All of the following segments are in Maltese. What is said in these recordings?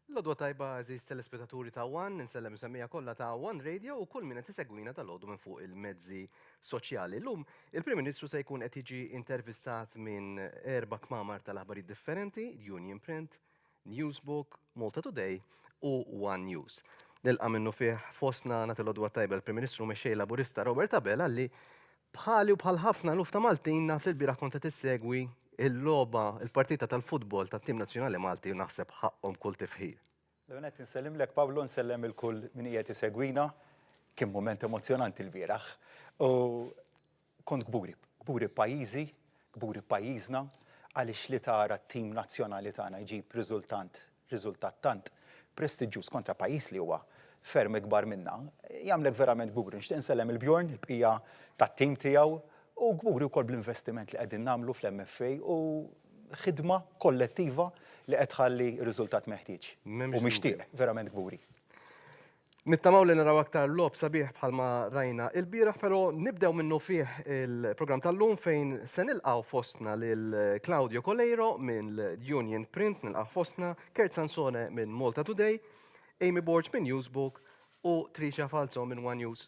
L-għodwa tajba għeżież telespettaturi ta' One, insellem is-semmiegħa kollha ta' One Radio u kull min qed isegwina dalgħodu minn fuq il-mezzi soċjali. Illum il-Prim Ministru se jkun qed jiġi intervistat minn erba' kmamar tal-aħbarijiet differenti, Union Print, Newsbook, Malta Today u One News. Nilqa' minnufih fostna nagħti l-għodwa tajba l-Prim Ministru u Mexxej Laburista Robert Abela li Bħali u bħal ħafna eluf ta' Maltin naf li lbieraħ kont qed issegwi l-logħba, il-partita tal-futbol tat-tim nazzjonali Malti u naħseb ħaqqhom kull tifħir. L-ewwel nett insellimlek Pablo, nsellem il kull min qiegħed isegwina. Kien mument emozzjonanti lbieraħ u kont kburi, kburi b'pajjiżi, kburi b'pajjiżna għaliex li tara t-tim nazzjonali tagħna jġib riżultant riżultat tant prestiġjuż kontra pajjiż li huwa ferm ikbar minna, jagħmlek verament kburi. Nixtieq insellem il Bjorn, il-bqija tat-tim tiegħu u kburi wkoll bl-investiment li qegħdin nagħmlu fl-MFA u ħidma kollettiva li qed tħalli r-riżultat meħtieġ u mixtieq, verament kburi. Nittamaw li naraw aktar logħob sabiħ bħalma rajna ilbieraħ, però nibdew minnufih il-programm tal-lum fejn se nilqgħu fostna lil Claudio Coleiro minn Union Print, nilqgħu fostna Kurt Sansone minn Malta Today, Amy Borg minn Newsbook u Tricia Falzo minn One News.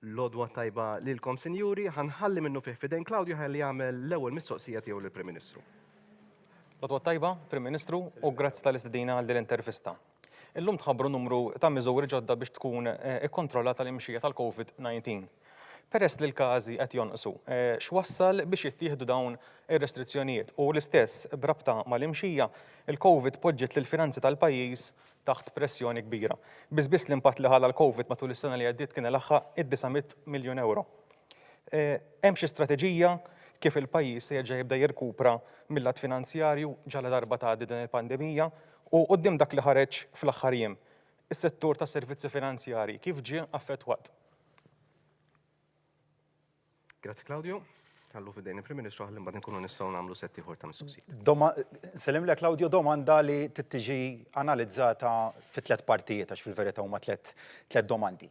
L-għodwa t-tajba lilkom sinjuri, ħa nħalli minnufih f'idejn Claudio ħalli jagħmel l-ewwel mistoqsija tiegħu lill-Prim Ministru. L-għodwa t-tajba, Prim Ministru, u grazzi tal-istedina għal din l-intervista. Illum tħabbru numru ta' miżuri ġodda biex tkun ikkontrollata l-imxija tal-Covid-19. Peress li l-każi qed jonqsu, x'wassal biex jittieħdu dawn ir-restrizzjonijiet? U l-istess b'rabta mal-imxija, il-Covid poġġiet lill-finanzi tal-pajjiż taħt pressjoni kbira. Biss biss l-impatt li ħalla l-Covid matul is-sena li għaddiet kien ilaħħaq id-900 miljun ewro. Hemm xi strateġija kif il-pajjiż se jerġa' jibda jirkupra mil-lat finanzjarju ġaladarba tgħaddi din il-pandemija? U quddiem dak li ħareġ fl-aħħar jiem, is-settur tas-servizzi finanzjarji kif ġie affettwat? Grazzi Claudio. Ħallu f'idejn il-Prim Ministru ħalli mbagħad inkunu nistgħu nagħmlu sett ieħor ta' mistoqsijiet. Nsellimlek Claudio, domanda li trid tiġi analizzata fi tliet partijiet għax fil-verità huma tliet domandi.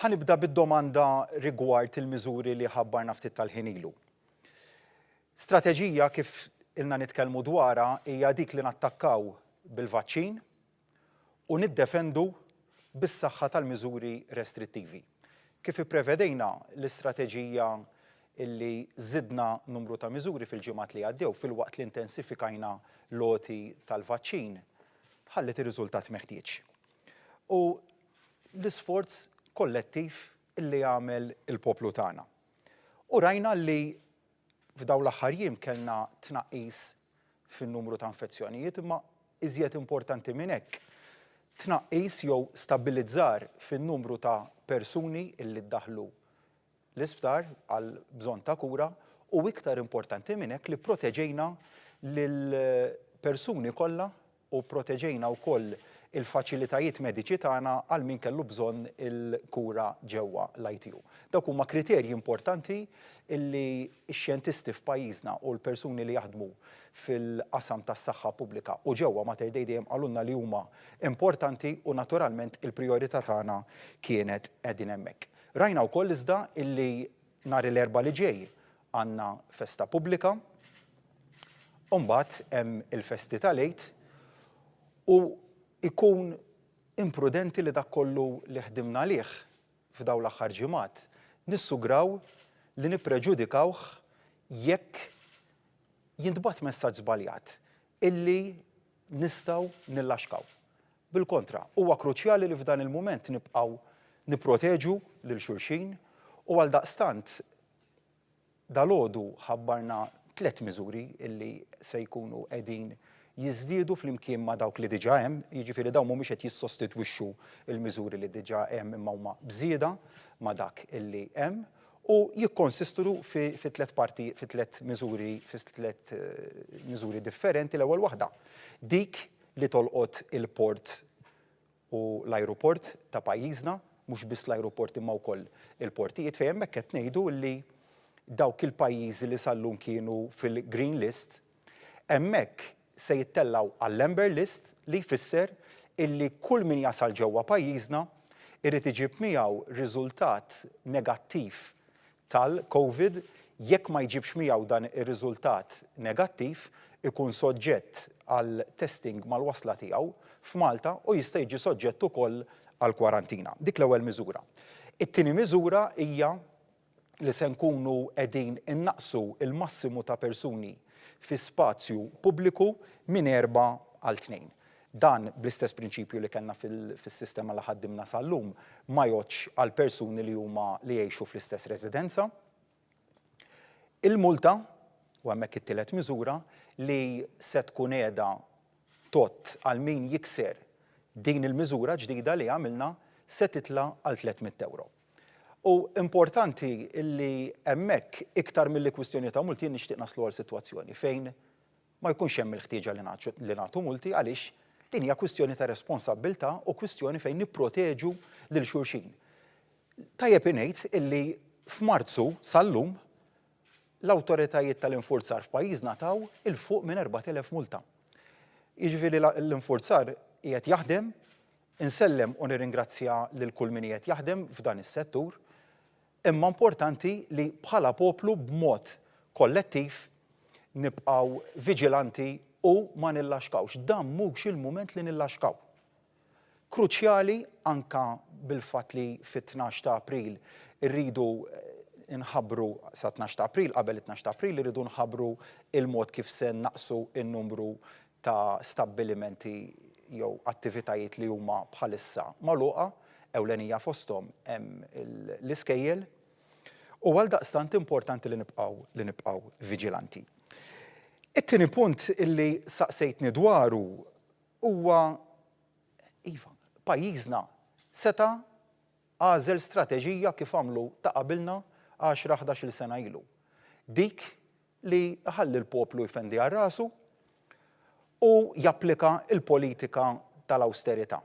Ħa nibda bid-domanda rigward il-miżuri li ħabbarna ftit tal-ħin ilu. Strateġija kif ilna nitkellmu dwarha hija dik li nattakkaw bil-vaċċin u niddefendu bis-saħħa tal-miżuri restrittivi. Kif ipprevedejna, l-istrateġija illi żidna numru ta' miżuri fil-ġimgħat li għaddew filwaqt li intensifikajna l-għoti tal-vaċċin ħalliet ir-riżultat meħtieġ. U l-isforz kollettiv illi għamel il-poplu tagħna. U rajna li f'dawn l-aħħar jiem kellna tnaqqis fin-numru ta' infezzjonijiet imma iżjed importanti minn hekk, tnaqqis jew stabbilizzar fin-numru ta' persuni illi ddaħħlu l-isptar għal bżonn ta' kura u iktar importanti minn hekk li pproteġejna lill-persuni kollha u pproteġejna wkoll il-faċilitajiet mediċi tagħna għal min kellu bżonn il-kura ġewwa l-ITU. Dawk huma kriterji importanti li x-xjentisti f'pajjiżna u l-persuni li jaħdmu fil-qasam tas-saħħa pubblika u ġewwa Mater Dei dejjem qalulna li huma importanti u naturalment il-prijorità tagħna kienet qegħdin hemmhekk. Rajna wkoll iżda illi nhar il-Erbgħa li ġej għandna festa pubblika, u mbagħad hemm il-festi tal-Għid u jkun imprudenti li dak kollu li ħdimna għalih f'dawn l-aħħar ġimgħat nissugraw li nippreġudikawh jekk jintbagħat messaġġ żbaljat illi nistgħu nillaxkaw. Bil-kontra, huwa kruċjali li f'dan il-mument nibqgħu nipproteġu lil xulxin u għaldaqstant Dalgħodu ħabbarna tlett miżuri li se jkunu qegħdin jiżdiedu flimkien ma' dawk li diġà hemm, jiġifieri dawn mhumiex qed jissostitwixxu l-miżuri li diġà hemm imma huma b'żieda ma' dak li hemm u jikkonsistu fi tliet parti, fi tliet miżuri, fi tliet miżuri differenti. L-ewwel waħda dik li tolqot il-port u l-ajruport ta' pajjiżna, mhux biss l-ajruport imma wkoll il-portijiet, fejn hemmhekk qed ngħidu li dawk il-pajjiżi li sal-lum kienu fil-green list, hemmhekk se jittellgħu għall-amber list li jfisser illi kull min jasal ġewwa pajjiżna irid iġib miegħu riżultat negattiv tal-Covid, jekk ma jġibx miegħu dan ir-riżultat negattiv, ikun soġġett għal testing mal-wasla tiegħu. f'Malta u jista' jiġi soġġett ukoll għal kwarantina. Dik l-ewwel miżura. It-tieni miżura hija li se nkunu qegħdin innaqqsu l-massimu ta' persuni fi spazju pubbliku minn erbgħa għal tnejn. Dan bl-istess prinċipju li kellna fis-sistema li ħaddimna sal-lum ma jgħoddx għal persuni li huma li jgħixu fl-istess residenza. Il-multa, u hemmhekk it-tielet miżura, li se tkun qiegħda tgħodd għal min jikser din il-miżura ġdida li għamilna se titla' għal 300 ewro. U importanti li hemmhekk iktar milli kwistjoni ta' multi jien nixtieq naslu għal sitwazzjoni fejn ma jkunx hemm il-ħtieġa li nagħtu multi għaliex din hija kwistjoni ta' responsabbiltà u kwistjoni fejn nipproteġu lil xulxin. Tajjeb ingħid illi f'Marzu sal-lum l-awtoritajiet tal-infurzar f'pajjiżna taw 'il fuq minn 4,000 multa. Jiġifieri l-infurzar qiegħed jaħdem, insellem u nirringrazzja lil kull min qiegħed jaħdem f'dan is-settur, imma importanti li bħala poplu b'mod kollettiv nibqgħu viġilanti u ma nillaxkawx. Dan mhux il-mument li nillaxkaw. Kruċjali anke bil-fatt li fit-tnax ta' April irridu nħabbru, sat-tnax ta' April, qabel it-tnax ta' April irridu nħabbru il-mod kif se nnaqqsu n-numru ta' stabbilimenti jew attivitajiet li huma bħalissa magħluqa, ewlenija fosthom hemm l-iskejjel, u għaldaqstant importanti li nibqgħu li nibqgħu viġilanti. It-tieni punt illi saqsejtni dwaru huwa iva, pajjiżna seta' għażel strateġija kif għamlu ta' qabilna għaxra, ħdax-il sena ilu. Dik li jħalli l-poplu jfendi għal rasu u japplika l-politika tal-awsterità.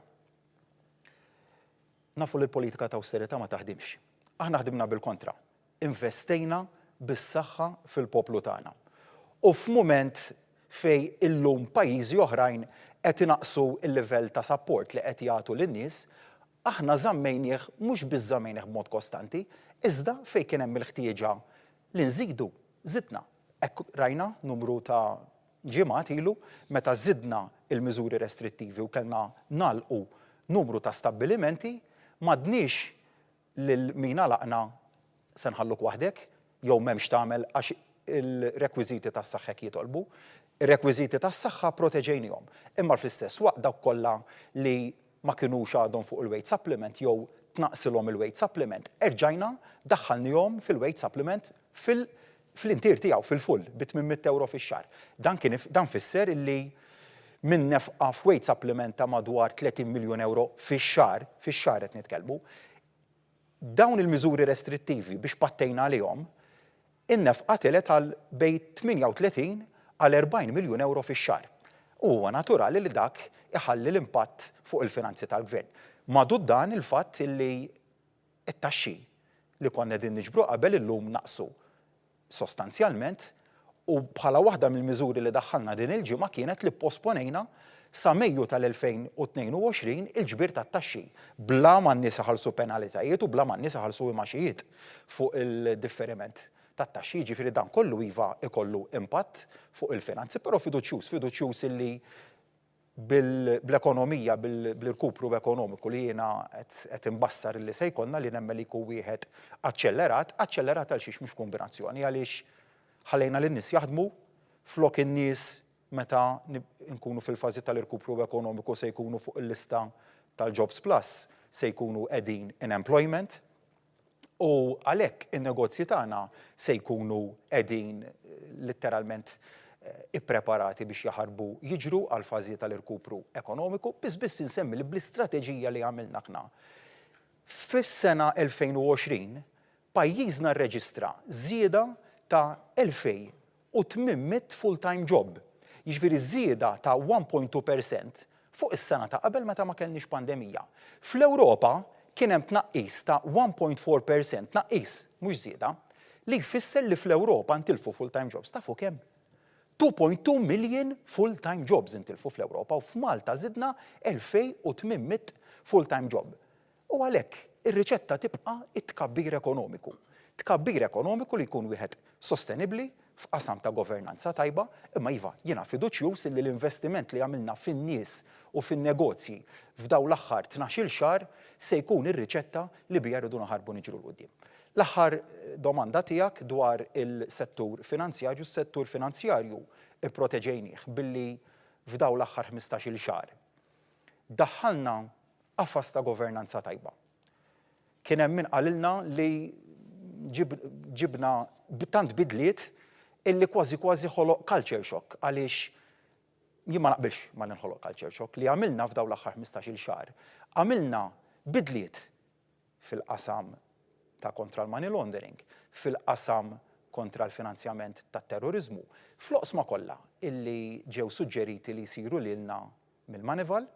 Nafu li l-politika ta' awsterità ma taħdimx. Aħna ħdimna bil-kontra. Investejna bis-saħħa fil-poplu tagħna. U f'mument fejn illum pajjiżi oħrajn qed inaqqsu l-livell ta' sapport li qed jagħtu lin-nies, aħna żammejnieh mhux biss żammejnieh b'mod kostanti, iżda fejn kien hemm il-ħtieġa li nżidu, żidna. Hekk rajna numru ta' ġimgħat ilu meta żidna l-miżuri restrittivi u kellna nagħlqu numru ta' stabbilimenti, m'għadniex lil min għalaqna se nħalluk waħdek jew m'hemmx tagħmel għax il-rekwiżiti tas-saħħa hekk jitolbu. Ir-rekwiżiti tas-saħħa pproteġejnihom. Imma fl-istess waqt dawk kollha li ma kinux għadhom fuq il-wage supplement jew tnaqqsilhom il-wage supplement, erġajna daħħalnihom fil-wage supplement fil fl-intier tiegħu, fil-full, bi 800 ewro fix-xahar. Dan kien dan fisser illi minn nefqa f'wage supplement ta' madwar 30 miljun ewro fix-xahar, fix-xahar qed nitkellmu, dawn il-miżuri restrittivi biex pattejna għalihom, in-nefqa telgħet għal bejn 38 għal 40 miljun ewro fix-xahar. U huwa naturali li dak iħalli l-impatt fuq il-finanzi tal-Gvern. Magħdud dan il-fatt illi It-taxxi li konna qegħdin niġbru qabel illum naqsu sostanzjalment u bħala waħda mill-miżuri li daħħalna din il-ġimgħa kienet li pposponejna sa Mejju tal-2022 il-ġbir tat-taxxi bla ma n-nies iħallsu penalitajiet u bla ma n-nies iħallsu imgħaxijiet fuq il-differiment tat-taxxi. Jiġifieri dan kollu iva ikollu impatt fuq il-finanzi, però fiduċjuż, fiduċjuż illi bl-ekonomija, bl-irkupru ekonomiku li jiena qed imbassar li se jkollna li nemmen li jkun wieħed aċċellerat, aċċellerat għal xiex mhux kombinazzjoni għaliex ħallejna lin-nies jaħdmu flok in-nies meta nkunu fil-fażi tal-irkupru ekonomiku se jkunu fuq il-lista tal-Jobs Plus se jkunu qegħdin in employment U għalhekk in-negozji tagħna se jkunu qegħdin litteralment ippreparati biex jaħarbu jiġru għall-fażi tal-irkupru ekonomiku. Biss biss insemmi li bl-istrateġija li għamilna aħna, fis-sena 2020 pajjiżna rreġistra żieda ta' 2,800 full-time job, jiġifieri żieda ta' 1.2 percent fuq is-sena ta' qabel meta ma kellniex pandemija. Fl-Ewropa kien hemm tnaqqis ta' 1.4%, tnaqqis, mhux żieda, li jfisser li fl-Ewropa ntilfu full-time jobs. Tafu kemm? 2.2 million full-time jobs intilfu fl-Ewropa u f'Malta żidna 2800 full-time job. U għalhekk ir-riċetta tibqa' it-tkabbir ekonomiku. Tkabbir ekonomiku li jkun wieħed sostenibbli. f'qasam ta' governanza tajba, imma iva, jiena fiduċjuż illi l-investiment li għamilna fin-nies u fin-negozji f'dawn l-aħħar tnax-il xahar se jkun ir-riċetta li biha rridu naħarbu niġru 'l quddiem. L-aħħar domanda tiegħek dwar il-settur finanzjarju, s-settur finanzjarju pproteġejnih billi f'dawn l-aħħar ħmistax-il xahar daħħalna qafas ta' governanza tajba. Kien hemm min qalilna li ġibna tant bidliet illi kważi kważi ħoloq culture shock għaliex jien ma naqbilx ma li nħoloq culture shock li għamilna f'dawn l-aħħar 15-il xahar. Għamilna bidliet fil-qasam ta' kontra l-money laundering, fil-qasam kontra l-finanzjament tat-terroriżmu, fl-oqsma kollha illi ġew suġġeriti li jsiru lilna mill-Moneyval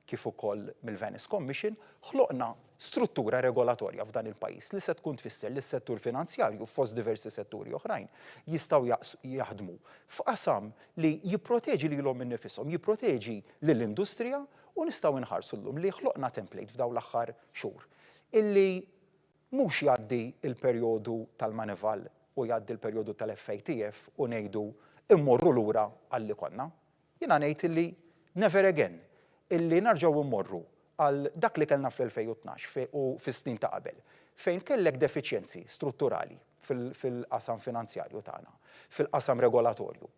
kif ukoll mill-Venice Commission, ħloqna struttura regolatorja f'dan il-pajjiż li se tkun tfisser li s-settur finanzjarju fost diversi setturi oħrajn jistgħu jaħdmu f'qasam li jipproteġi lilhom innifishom, jipproteġi lill-industrija u nistgħu nħarsu llum li ħloqna template f'dawn l-aħħar xhur illi mhux jgħaddi l-perjodu tal-Moneyval u jgħaddi l-perjodu tal-FATF u ngħidu mmorru lura għal li konna. Jiena ngħid illi never again illi narġgħu mmorru għal dak li kellna fl-2012 u fis-snin ta' qabel, fejn kellek defiċjenzi strutturali fil-qasam finanzjarju tagħna, fil-qasam regolatorju,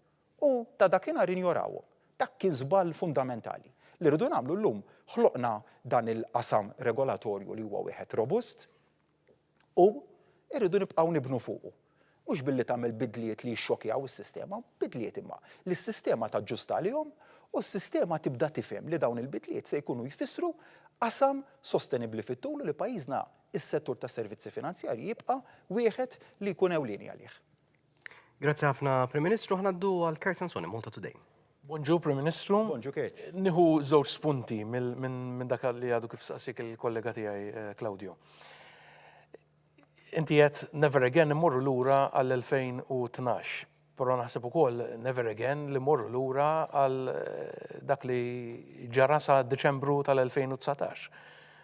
u ta' dakinhar injorawhom. Dak kien żball fundamentali. Li rridu nagħmlu llum, ħloqna dan il-qasam regolatorju li huwa wieħed robust, U rridu nibqgħu nibnu fuqu. Mhux billi tagħmel bidliet li jixxokjaw is-sistema, bidliet imma li s-sistema taġġusta għalihom u s-sistema tibda tifhem li dawn il-bidliet se jkunu jfissru qasam sostenibbli fit-tul u li pajjiżna s-settur tas-servizzi finanzjarji jibqa' wieħed li jkun ewlieni għalih. Grazzi ħafna Prim Ministru, ħa ngħaddu għal Kurt Sansone, Malta Today. Bonġu Prim Ministru. Bonġu Kurt. Nieħu żewġ spunti minn dak li għadu kif saqsik il-kollega tiegħi eh, Claudio. Inti qed never again immorru lura għall-2012, però naħseb ukoll never again li mmorru lura għal eh, dak li ġara sa Deċembru tal-2019.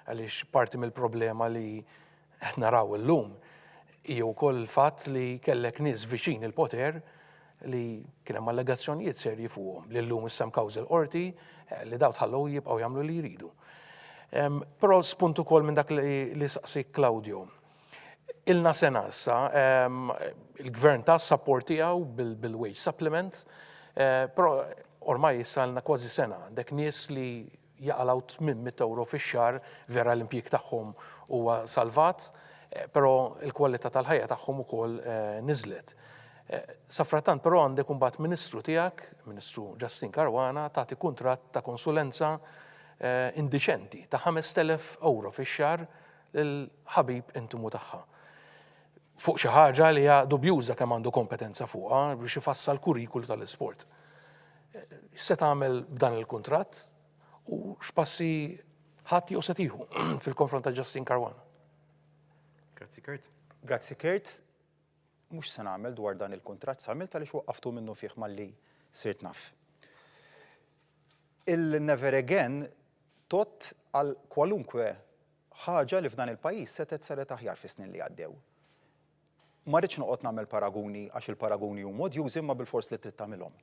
Għaliex parti mill-problema li qed naraw illum hija wkoll il-fatt li kellek nies viċin il-poter li kien hemm allegazzjonijiet serji fuqhom li llum issa hemm kawżi l-qorti eh, li daw tħallew jibqgħu jagħmlu li jridu. Però spunt ukoll minn dak li saqsi Claudio. Ilna sena issa, il-gvern ta' support tiegħu bil-wage supplement, eh, però ormai issa ilna kważi sena, għandek nies li jaqalgħu 800 ewro fix-xahar, vera l-impjieg tagħhom huwa salvat, però l-kwalità tal-ħajja tagħhom ukoll niżlet. Safrattant però għandek imbagħad Ministru tiegħek, Ministru Justyne Caruana, tagħti kuntratt ta' konsulenza indiċenti ta' 5,000 ewro fix-xahar lil ħabib intimu tagħha. Fuq xi ħaġa li hija dubjuża kemm għandu kompetenza fuqha biex ifassal kurrikulu tal-isport. X'se tagħmel b'dan il-kuntratt u x'passi ħadt jew se tieħu fil-konfront ta' Justin Caruana? Grazzi Kurt. Grazzi Kurt. Mhux se nagħmel dwar dan il-kuntratt, sa għamilt għaliex waqqaftu minnu fih malli sirt naf. Il-never again tgħodd għal kwalunkwe ħaġa li f'dan il-pajjiż setgħet saret aħjar fis-snin li għaddew. Ma rridx noqgħod nagħmel paraguni għax il-paraguni huma odjużi imma bilfors li trid tagħmilhom.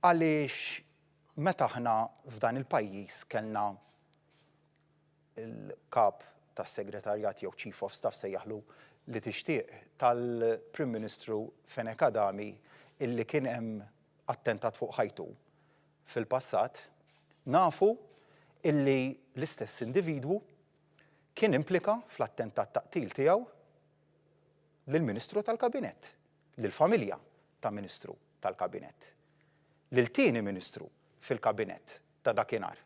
Għaliex meta aħna f'dan il-pajjiż kellna il-kap tas-segretarjat jew chief of staff sejjaħlu li tixtieq tal-Prim Ministru Fenech Adami illi kien hemm attentat fuq ħajtu fil-passat, nafu illi l-istess individwu kien implika fl-attentat ta' qtil tiegħu lill-Ministru tal-Kabinett, lill-familja ta' Ministru tal-Kabinett, lil tieni Ministru fil-Kabinett ta' dakinhar.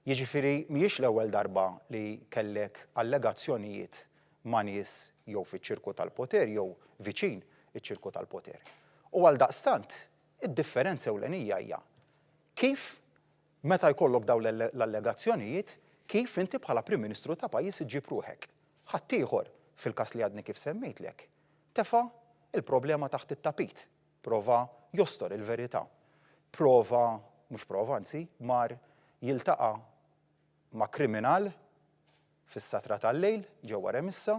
Jiġifieri mhijiex l-ewwel darba li kellek allegazzjonijiet ma' nies jew fiċ-ċirku tal-poter jew viċin iċ-ċirku tal-poter. U għaldaqstant, id-differenza ewlenija hija kif Meta jkollok dawn l-allegazzjonijiet, kif inti bħala Prim Ministru ta' pajjiż iġġib ruħek? Ħaddieħor, fil-każ li għadni kif semmejtlek, tefa' l-problema taħt it-tapit, prova jostor il-verità, prova, mhux prova anzi, mar jiltaqa' ma' kriminal fis-satra tal-lejl ġewwa Remissa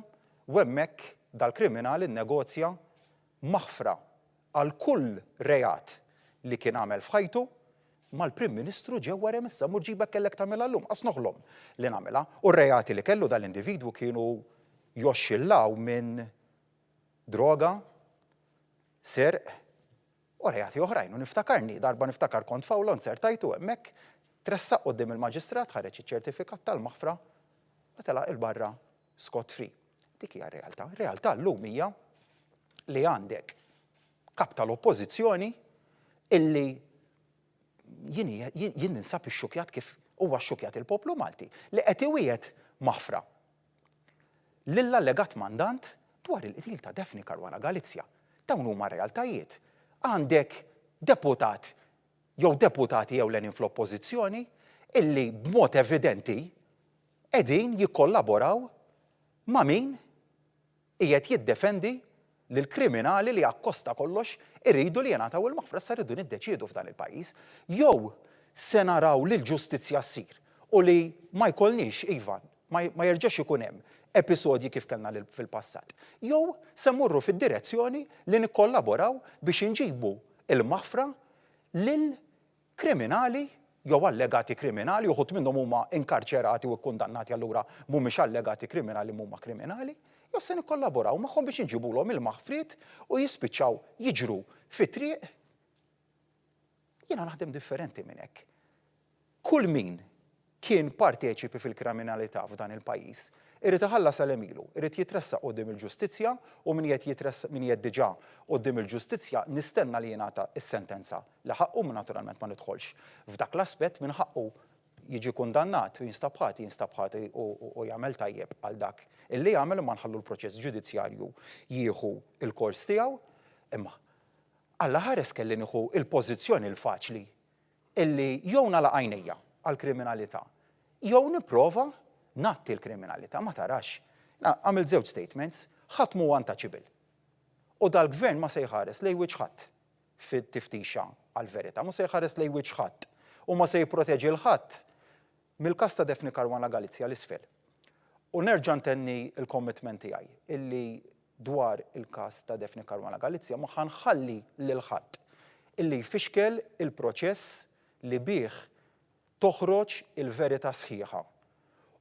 u hemmhekk dal-kriminal innegozja maħfra. għal kull reat li kien għamel f'ħajtu mal-Prim Ministru ġewwa remissa. Mur ġibha kellek tagħmilha llum, qas noħlom li nagħmilha. U r-reati li kellu dal-individwu kienu joxxillaw minn droga, serq u reati oħrajn. U niftakarni, darba niftakar kont f'awla u nzertajtu hemmhekk, tressaq quddiem il-maġistrat, ħareġ iċ-ċertifikat tal-maħfra u telaq 'il barra scot free. Dik hija r-realtà. Ir-realtà llum hija li għandek kap tal-oppożizzjoni illi jien jien ninsab ixxukjat kif huwa xxukjat il-poplu Malti li qed iwiegħed maħfra lill-allegat mandant dwar il-qtil ta' Daphne Caruana Galizia. Dawn huma realtajiet. Għandek deputat jew deputati ewlenin fl-oppożizzjoni illi b'mod evidenti qegħdin jikkollaboraw ma' min qiegħed jiddefendi lill-kriminali li akkost ta' kollox iridu li jingħataw il-maħfra. Issa rridu niddeċiedu f'dan il-pajjiż. Jew se naraw li l-ġustizzja ssir u li ma jkollniex, iva, ma jerġax ikun hemm episodji kif kellna fil-passat. Jew se mmorru fid-direzzjoni li nikkollaboraw biex inġibu l-maħfra lil kriminali jew allegati kriminali, uħud minnhom huma inkarċerati u kkundannati allura mhumiex allegati kriminali imma huma kriminali, jew se nikkollaboraw magħhom biex inġibulhom il-maħfriet u jispiċċaw jiġru fit-triq. Jiena naħdem differenti minn hekk. Kull min kien parteċipi fil-kriminalità f'dan il-pajjiż irid iħallas għal għemilu, irid jitressaq quddiem il-ġustizzja u min qiegħed jitressaq min qiegħed diġà quddiem il-ġustizzja nistenna li jingħata s-sentenza li ħaqqu, naturalment ma nidħolx f'dak l-aspett, min ħaqqu jiġi kundannat u jinstab ħati, jinstab ħati u jagħmel tajjeb għal dak illi għamel imma nħallu l-proċess ġudizzjarju jieħu l-kors tiegħu. Imma Alla ħares kelli nieħu l-pożizzjoni l-faċli illi jew nagħlaq għajnejja għall-kriminalità jew nipprova ngħatti l-kriminalità. Ma tarax. Għamilt żewġ statements, ħadd mhuwa untouchable. U dal-gvern ma se jħares lejn wiċċ ħadd fit-tiftixa għall-verità, mhu se jħares lejn wiċċ ħadd u ma se jipproteġi 'l ħadd mill-każ ta' Daphne Caruana Galizia 'l isfel. U nerġa' ntenni l-commitment tiegħi illi dwar il-każ ta' Daphne Caruana Galizia ma ħa nħalli lil ħadd illi jfixkel il-proċess li bih toħroġ il-verità sħiħa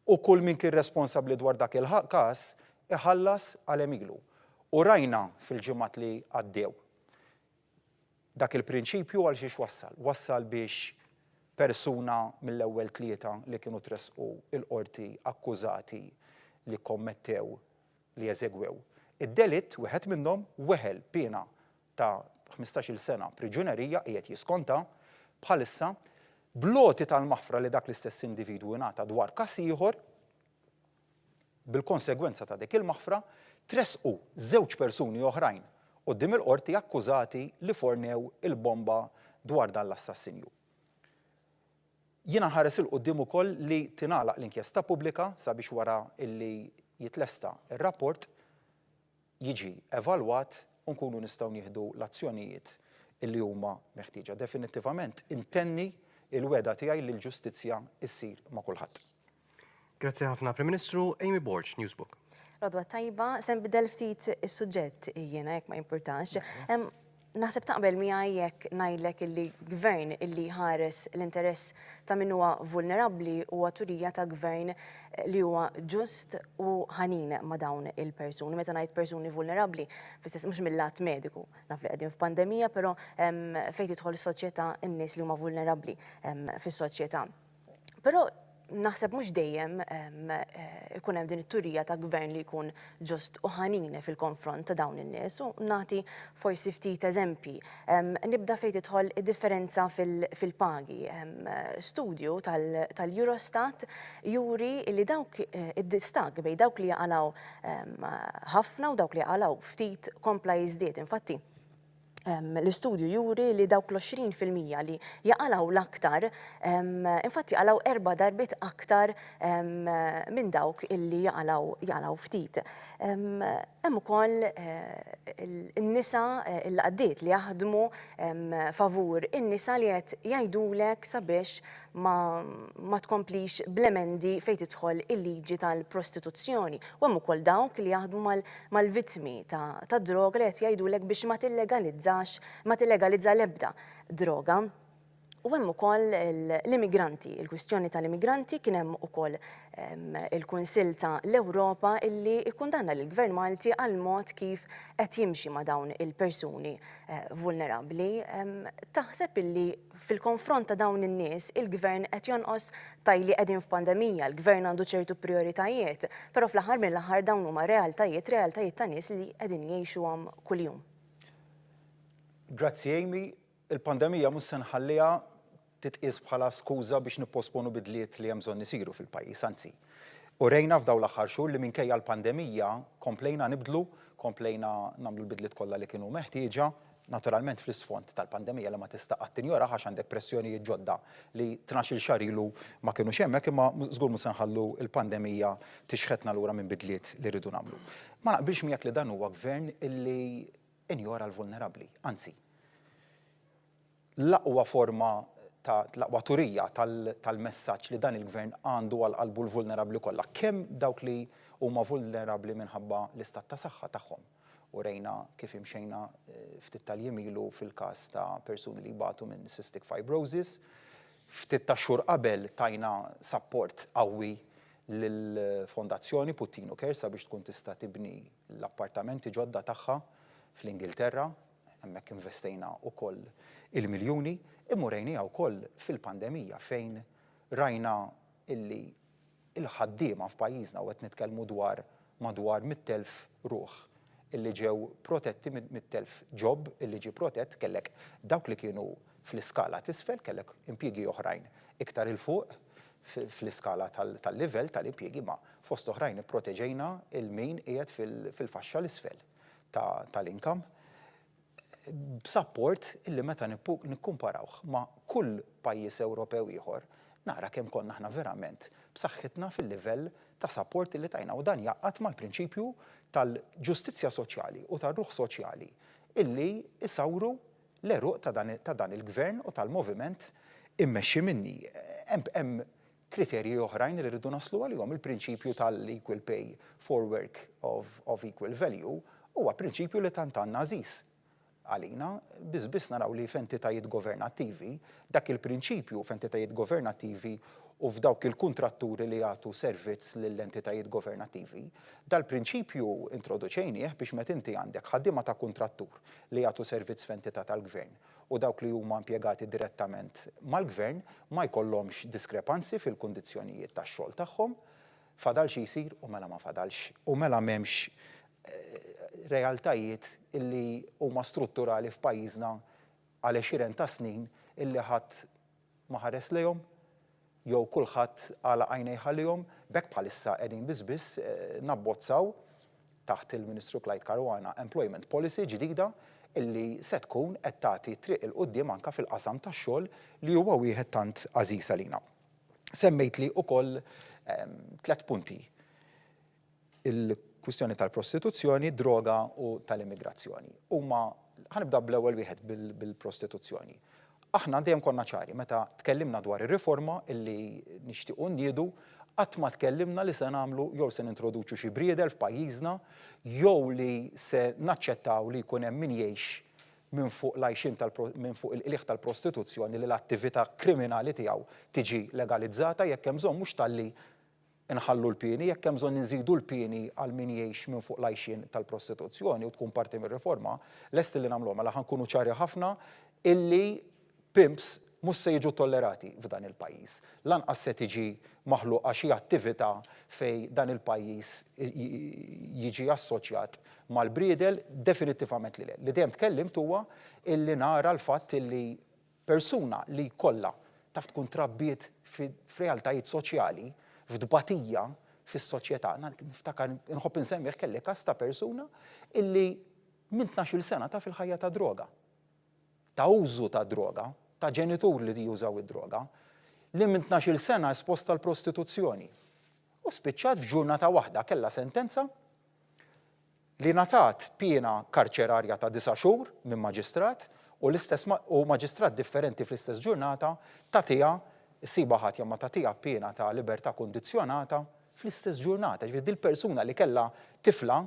u kull min kien responsabbli dwar dak il-każ iħallas għal għemilu. U rajna fil-ġimgħat li għaddew dak il-prinċipju għal xiex wassal. Wassal biex persuna mill-ewwel tlieta li kienu tressqu l-Qorti akkużati li kkommettew li eżegwew id-delitt, wieħed minnhom weħel piena ta' 15-il sena priġunerija qiegħed jiskonta bħalissa bl-għoti tal-maħfra li dak l-istess individwu ingħata dwar każ ieħor. Bil-konsegwenza ta' dik il-maħfra, tressqu żewġ persuni oħrajn quddiem il-Qorti akkużati li fornew il-bomba dwar dan l-assassinju. Jiena nħares 'il quddiem ukoll li tingħalaq l-inkjesta pubblika sabiex wara li jitlesta r-rapport jiġi evalwat u nkunu nistgħu nieħdu l-azzjonijiet li huma meħtieġa. Definittivament intenni l-wegħda tiegħi li l-ġustizzja ssir ma' kulħadd. Grazzi ħafna Prim Ministru, Amy Borg, Newsbook. L-għodwa t-tajba, se nbiddel ftit is-suġġett jiena jekk ma jimpurtax. Naħseb taqbel miegħi jekk ngħidlek illi gvern illi jħares l-interess ta' min huwa vulnerabbli huwa turija ta' gvern li huwa ġust u ħanin ma' dawn il-persuni. Meta ngħid persuni vulnerabbli, fis-sens mhux mill-lat mediku, naf li qegħdin f'pandemija, però fejn tidħol is-soċjetà n-nies li huma vulnerabbli fis-soċjetà. Però naħseb mhux dejjem ikun hemm din it-turija ta' gvern li jkun ġust u ħanin fil-konfront ta' dawn in-nies u nagħti forsi ftit eżempji. Nibda fejn tidħol id-differenza fil-pagi. Studju tal-Eurostat juri li dawk id-distakk bejn dawk li jaqalgħu ħafna u dawk li jaqalgħu ftit kompla jiżdied. Infatti, L-istudju juri li dawk l-20% li jaqalgħu l-aktar, infatti jaqalgħu erba' darbiet aktar minn dawk illi jaqalgħu jaqalgħu ftit. Hemm ukoll in-nisa l-għaqdiet li jaħdmu favur in-nisa li qed jgħidulek sabiex. ma ma tkomplix bl-emendi fejn tidħol il-liġi tal-prostituzzjoni. U hemm ukoll dawk li jaħdmu mal-vittmi tad-droga li qed jgħidulek biex ma tillegalizzax, ma tillegalizza l-ebda droga. U hemm ukoll l-immigranti, il-kwistjoni tal-immigranti kien hemm ukoll il-Kunsill ta' l-Ewropa illi kkundanna lill-Gvern Malti għall-mod kif qed jimxi ma' dawn il-persuni vulnerabbli. Taħseb illi fil-konfront ta' dawn in-nies il-Gvern qed jonqos tgħidli qegħdin f'pandemija, l-Gvern għandu ċertu prijoritajiet, però fl-aħħar mill-aħħar dawn huma realtajiet, realtajiet ta' nies li qegħdin jgħixuhom kuljum. Grazzi Amy. Il-pandemija mhux se nħalliha titqies bħala skuża biex nipposponu bidliet li hemm bżonn isiru fil-pajjiż, anzi. Urejna f'dawn l-aħħar xhur li minkejja l-pandemija komplejna nibdlu, komplejna nagħmlu l-bidliet kollha li kienu meħtieġa, naturalment fl-isfond tal-pandemija li ma tista' qatt tinjorah għax għandek pressjonijiet ġodda li tnax-il xahar ilu ma kinux hemmhekk imma żgur mhux se nħallu l-pandemija tixħetna lura minn bidliet li rridu nagħmlu. Ma naqbilx miegħek li dan huwa gvern illi injora l-vulnerabbli, anzi, l-aqwa forma ta' l-aqwa turija tal-messaġġ li dan il-Gvern għandu għal qalbu l-vulnerabbli kollha, kemm dawk li huma vulnerabbli minħabba l-istat ta' saħħa tagħhom, u rejna kif imxejna ftit tal-jiem ilu fil-każ ta' persuni li jbatu minn cystic fibrosis, ftit tax-xhur qabel tajna sapport qawwi lill-Fondazzjoni Puttinu Care sabiex tkun tista' tibni l-appartamenti ġodda tagħha fl-Ingilterra, hemmhekk investejna wkoll il-miljuni, imma urejniha wkoll fil-pandemija fejn rajna illi l-ħaddiema f'pajjiżna, u qed nitkellmu dwar madwar 100,000 ruħ illi ġew protetti, 100,000 job illi ġie protett, kellek dawk li kienu fl-iskala t'isfel, kellek impjiegi oħrajn iktar 'il fuq fl-iskala tal-livell tal-impjiegi ma fost oħrajn ipproteġejna 'il min qiegħed fil-faxxa 'l isfel tal-income b'sapport illi meta nikkumparawh ma' kull pajjiż Ewropew ieħor nara kemm konna aħna verament b'saħħitna fil-livell ta' sapport illi tajna u dan jgħaqqad mal-prinċipju tal-ġustizzja soċjali u tar-ruħ soċjali illi jsawru l-għeruq ta' dan il-Gvern u tal-moviment immexxi minni. Hemm kriterji oħrajn li rridu naslu għalihom. Il-prinċipju tal-equal pay for work of equal value huwa prinċipju li tant għandna għażiż għalina. Biss biss naraw li f'entitajiet governattivi, dak il-prinċipju f'entitajiet governattivi u f'dawk il-kuntratturi li jagħtu servizz lill-entitajiet governattivi, dal-prinċipju introduċejnieh biex meta inti għandek ħaddiema ta' kuntrattur li jagħtu servizz f'entità tal-gvern u dawk li huma impjegati direttament mal-gvern ma jkollhomx diskrepanzi fil-kundizzjonijiet tax-xogħol tagħhom. Fadal xi jsir u mela ma fadalx u mela m'hemmx realtajiet illi huma strutturali f'pajjiżna għal għexieren ta' snin illi ħadd ma ħares lejhom jew kulħadd għalaq għajnejh għalihom, b'hekk bħalissa qegħdin biss biss nabbozzaw taħt il-Ministru Clyde Caruana Employment Policy ġdida illi se tkun qed tagħti triq 'il quddiem anke fil-qasam tax-xogħol li huwa wieħed tant għażiż għalina. Semmejtli wkoll tlett punti. Il-kwistjoni tal-prostituzzjoni, droga u tal-immigrazzjoni. Huma, ħa nibda bl-ewwel wieħed bil-prostituzzjoni. Aħna dejjem konna ċari meta tkellimna dwar ir-riforma illi nixtiequ nniedu, qatt ma tkellimna li se nagħmlu jew se nintroduċu xi briedel f'pajjiżna jew li se naċċettaw li jkun hemm min jgħix minn fuq l-għajxien tal minn fuq il-qligħ tal-prostituzzjoni li l-attività kriminali tiegħu tiġi legalizzata jekk hemm bżonn mhux talli Inħallu l-pieni, jekk hemm bżonn inżidu l-pieni għal min jgħix minn fuq l-għajxien tal-prostituzzjoni u tkun parti mir-riforma, lesti li nagħmluha. Mela ħa nkunu ċari ħafna illi pimps mhux se jiġu tollerati f'dan il-pajjiż. Lanqas se tiġi maħluqa xi attività fejn dan il-pajjiż jiġi assoċjat mal-briedel, definittivament li le. Li dejjem tkellimt huwa illi nara l-fatt illi Persuna li jkollha taf tkun trabbiet f'realtajiet soċjali, f'tbatija fis-soċjetà. Niftakar, inħobb insemmih, kelli każ ta' persuna illi minn tnax-il sena taf il-ħajja ta' droga, ta' użu ta' droga, ta' ġenitur li jużaw id-droga, li minn tnax-il sena esposta għall-prostituzzjoni. U spiċċat f'ġurnata waħda kellha sentenza li ngħatat piena karċerarja ta' disa' xhur minn maġistrat u l-istess u maġistrat differenti fl-istess ġurnata tagħtiha Issibha ħatja ma tagħtiha piena ta' libertà kundizzjonata fl-istess ġurnata. Ġifieri dil-persuna li kellha tifla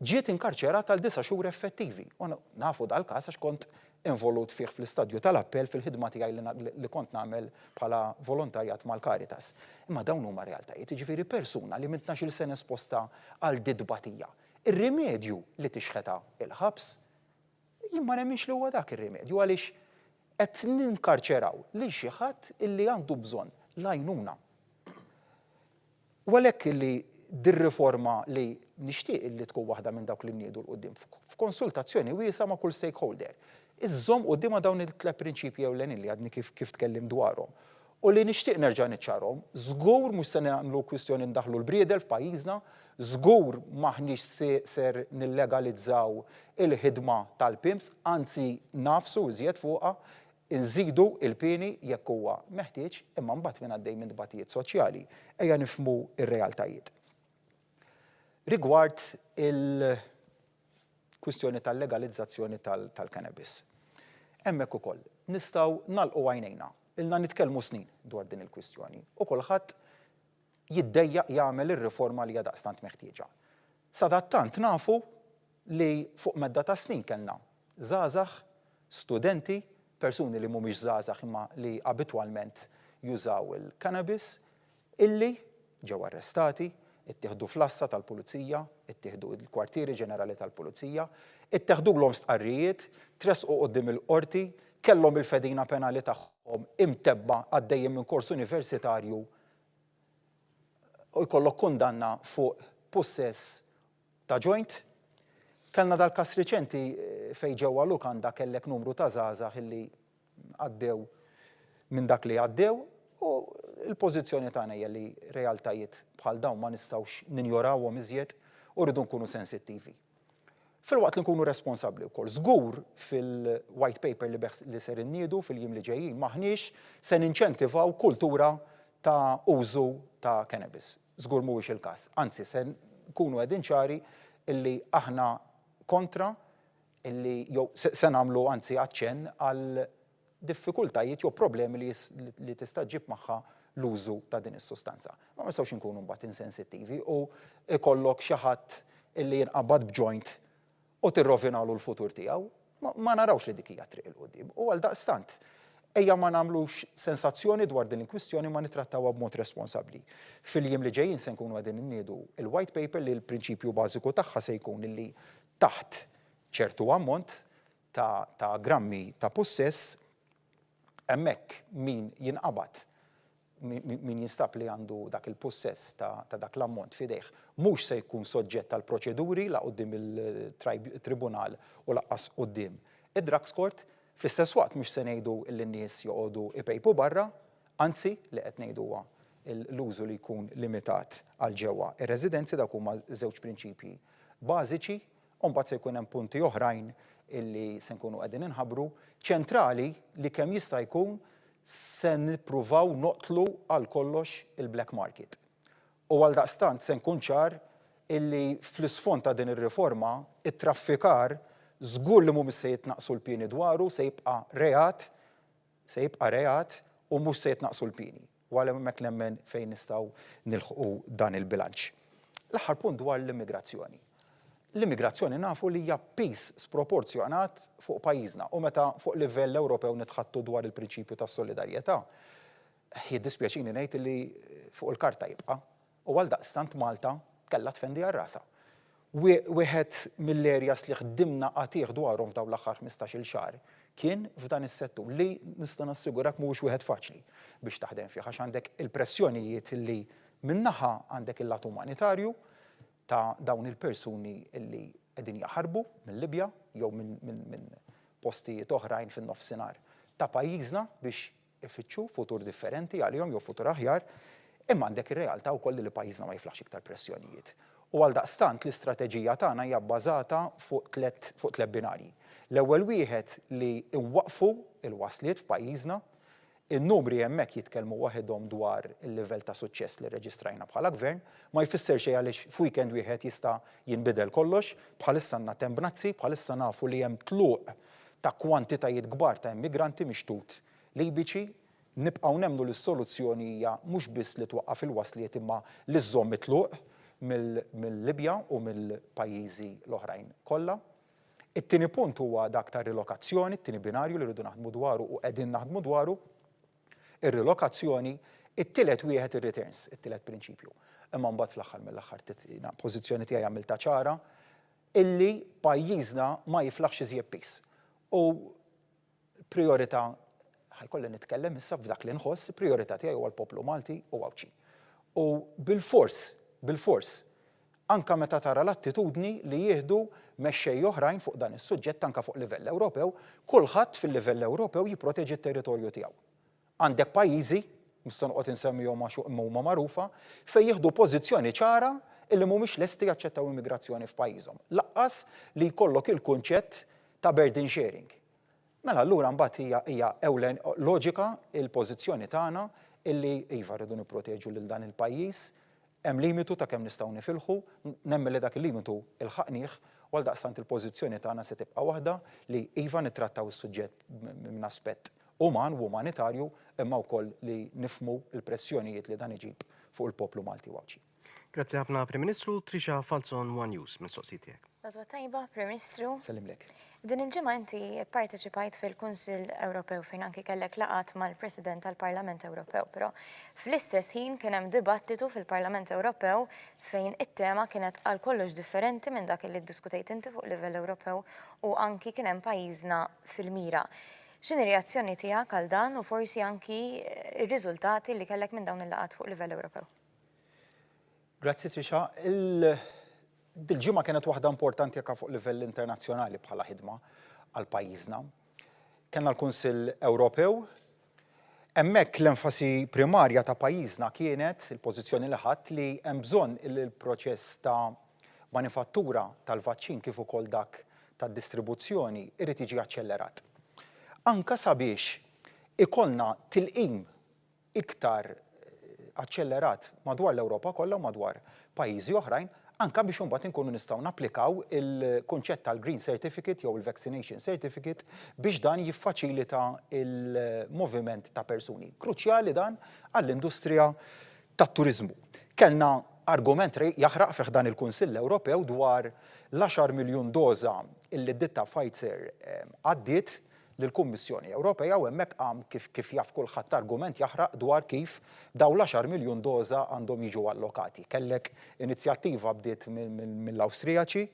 ġiet inkarċerata għal disa' xhur effettivi. U nafu dal-każ għax kont involut fih fl-istadju tal-appell fil-ħidma tiegħi li kont nagħmel bħala volontarjat mal-Caritas. Imma dawn huma realtajiet, jiġifieri persuna li minn tnax-il sena esposta għal dit-tbatija. Ir-rimedju li tixħetha il-ħabs, jien ma nemminx li huwa dak ir-rimedju għaliex qed ninkarċeraw lil xi ħadd illi għandu bżonn l-għajnuna. U għalhekk illi dir-riforma li nixtieq illi tkun waħda minn dawk li nniedu 'l quddiem f'konsultazzjoni wiesgħa ma' kull stakeholder, iżżomm quddiemha dawn it-tlett prinċipji ewlenin li għadni kif kif tkellimt dwarhom u li nixtieq nerġa' niċċarhom. Żgur mhux se nagħmlu kwistjoni ndaħħlu l-briedel f'pajjiżna, żgur m'aħniex se ser nillegalizzaw il-ħidma tal-pimps, anzi nagħfsu iżjed fuqha, Inżidu l-pieni jekk huwa meħtieġ, imma mbagħad min għaddej minn tbatijiet soċjali, ejja nifhmu r-realtajiet. Rigward il-kwistjoni tal-legalizzazzjoni tal-cannabis. Hemmhekk ukoll nistgħu nagħlqu għajnejna. Ilna nitkellmu snin dwar din il-kwistjoni u kulħadd jiddejjaq jagħmel ir-riforma li hija daqstant meħtieġa. Sadattant nafu li fuq medda ta' snin kellna żgħażagħ, studenti, persuni li mhumiex żgħażagħ imma li abitwalment jużaw il-cannabis, illi ġew arrestati, ittieħdu fl-għassa tal-pulizija, ittieħdu l-kwartieri ġenerali tal-pulizija, itteħdulhom stqarrijiet, tressqu quddiem il-qorti, kellhom il-fedina penali tagħhom imtebba' għaddejjin minn kors universitarju u jkollok kundanna fuq pussess ta' joint. Kellna dal-każ riċenti fejn ġewwa lukanda kellek numru ta' żgħażagħ illi għaddew minn dak li għaddew u l-pożizzjoni tagħna hija li realtajiet bħal dawn ma nistgħux ninjorawhom iżjed u rridu nkunu sensittivi. Filwaqt li nkunu responsabbli wkoll. Żgur fil-white paper li li ser inniedu fil-jiem li ġejjin m'aħniex se ninċentivaw kultura ta' użu ta' cannabis. Żgur mhuwiex il-każ. Anzi, se nkunu qegħdin ċari illi aħna kontra illi jew se nagħmlu anzi aċċenn għal diffikultajiet jew problemi li, li tista' ġġib magħha l-użu ta' din is-sustanza. Ma nistgħux inkunu mbagħad insensittivi u ikollok xi ħadd illi jinqabad b'joint u tirrovinalu l-futur tiegħu, ma narawx li dik hija t-triq 'il quddiem. U għaldaqstant, ejja ma nagħmlux sensazzjoni dwar din il-kwistjoni imma nittrattawha b'mod responsabbli. Fil-jiem li ġejjin se nkunu qegħdin inniedu l-white paper li l-prinċipju bażiku tagħha se jkun illi taħt ċertu ammont ta' ta' grammi ta' pussess, Hemmhekk min jinqabad, min jinstab li għandu dak il-pussess ta' dak l-ammont f'idejh, mhux se jkun soġġett għal proċeduri la quddiem il-tribunal u lanqas quddiem id-drugs court. Fl-istess waqt mhux se ngħidu li n-nies joqogħdu jpejpu barra, anzi li qed ngħidu huwa l-użu li jkun limitat għal ġewwa r-residenzi, dawk huma żewġ prinċipji bażiċi. U mbagħad se jkun hemm punti oħrajn illi se nkunu qegħdin inħabbru, ċentrali li kemm jista' jkun se nippruvaw noqtlu għal kollox il-black market. U għaldaqstant se nkun ċar illi fl-isfond ta' din ir-riforma it-traffikar żgur li mhumiex se jitnaqqsu l-pieni dwaru, se jibqa' reat, se jibqa' reat u mhux se jitnaqqsu l-pieni. U għal hemmhekk nemmen fejn nistgħu nilħqu dan il-bilanċ. L-aħħar punt dwar l-immigrazzjoni. L-immigrazzjoni nafu li hija piż sproporzjonat fuq pajjiżna u meta fuq livell Ewropew nitħaddtu dwar il-prinċipju tas-solidarjetà, jiddispjaċini ngħid li fuq il-karta jibqa' u għaldaqstant Malta kellha tfendi għal rasha. Wieħed mill-areas li ħdimna qatigħ dwarhom f'dawn l-aħħar 15-il xahar kien f'dan is-settur li nista' nassigurak mhuwiex wieħed faċli biex taħdem fih għax għandek il-pressjonijiet li minn naħa għandek il-lat umanitarju ta' dawn il-persuni li qegħdin jaħarbu mil-Libja jew minn postijiet oħrajn fin-Nofsinhar ta' pajjiżna biex ifittxu futur differenti għalihom jew futur aħjar, imma għandek ir-realtà wkoll li pajjiżna ma jiflaħx iktar pressjonijiet. U għaldaqstant l-istrateġija tagħna hija bbażata fuq tliet fuq tliet binarji. L-ewwel wieħed li nwaqqfu l-wasliet f'pajjiżna. In-numri hemmhekk jitkellmu waħedhom dwar il-livell ta' suċċess li rreġistrajna bħala Gvern. Ma jfisser xejn għaliex f'weekend wieħed jista' jinbidel kollox. Bħalissa għandna temp bnazzi, bħalissa nafu li hemm tluq ta' kwantitajiet kbar ta' immigranti mix-xtut Libiċi. Nibqgħu nemmnu li s-soluzzjoni hija mhux biss li twaqqaf il-wasliet imma li żżomm it-tluq mill-Libja u mill-pajjiżi l-oħrajn kollha. It-tieni punt huwa dak tar-rilokazzjoni, it-tieni binarju li rridu naħdmu dwaru u qegħdin naħdmu dwaru, ir-rilokazzjoni, it-tielet wieħed ir-returns, it-tielet prinċipju. Imma mbagħad fl-aħħar mill-aħħar pożizzjoni tiegħi għamiltha ċara illi pajjiżna ma jiflaħx iżjed piż. U Prijorità, ħa jkolli nitkellem issa f'dak li nħoss, prijorità tiegħi huwa l-poplu Malti u Għawdxi. U bilfors, bilfors, anke meta tara l-attitudni li jieħdu mexxejja oħrajn fuq dan is-suġġett anke fuq livell Ewropew, kulħadd fil-livell Ewropew jipproteġi t-territorju tiegħu. Għandek pajjiżi, mhux se noqgħod insemmihom għax huma magħrufa, fejn jieħdu pożizzjoni ċara illi mhumiex lesti jaċċettaw immigrazzjoni f'pajjiżhom. Lanqas li jkollok il-kunċett ta' burden sharing. Mela allura mbagħad hija hija ewlen loġika l-pożizzjoni tagħna illi iva rridu nipproteġu lil dan il-pajjiż, hemm limitu ta' kemm nistgħu nifilħu, nemmen li dak il-limitu ilħaqnieh u għaldaqstant il-pożizzjoni tagħna se tibqa' waħda li iva nittrattaw is-suġġett minn aspett uman u umanitarju imma wkoll li nifhmu l-pressjonijiet li dan iġib fuq il-poplu Malti u Għawdxi. Grazzi ħafna Prim Ministru, Tricia Falzon One News, mistoqsijiet tiegħek. L-għodwa t-tajba, Prim Ministru. Nsellimlek. Din il-ġimgħa inti pparteċipajt fil-Kunsill Ewropew fejn anki kellek laqgħat mal-President tal-Parlament Ewropew, però fl-istess ħin kien hemm dibattitu fil-Parlament Ewropew fejn it-tema kienet għal kollox differenti minn dak li ddiskutejt inti fuq livell Ewropew u anki kien hemm pajjiżna fil-mira. X'inhi r-reazzjoni tiegħek għal dan u forsi anki r-riżultati li kellek minn dawn il-laqgħat fuq livell Ewropew? Grazzi Trisha. Dil-ġimgħa kienet waħda importanti anke fuq livell internazzjonali bħala ħidma għal pajjiżna. Kellna l-Kunsill Ewropew. Hemmhekk l-enfasi primarja ta' pajjiżna kienet il-pożizzjoni li ħadt li hemm bżonn li l-proċess ta' manifattura tal-vaċċin kif ukoll dak tad-distribuzzjoni irid jiġi aċċellerat. Anke sabiex ikollna tilqim iktar aċċellerat madwar l-Ewropa kollha u madwar pajjiżi oħrajn, anke biex imbagħad inkunu nistgħu napplikaw il-kunċett tal-Green Certificate jew il-Vaccination Certificate biex dan jiffaċilita l-moviment ta' persuni. Kruċjali dan għall-industrija tat-turiżmu. Kellna argument jaħraq fi ħdan il-Kunsill Ewropew dwar l-għaxar miljun doża illi d-ditta Pfizer għaddiet lill-Kummissjoni Ewropea u hemmhekk qam kif kif jaf kulħadd argument jaħraq dwar kif dawn l-għaxar miljun doża għandhom jiġu allokati. Kellek inizjattiva bdiet mill-Awstrijaċi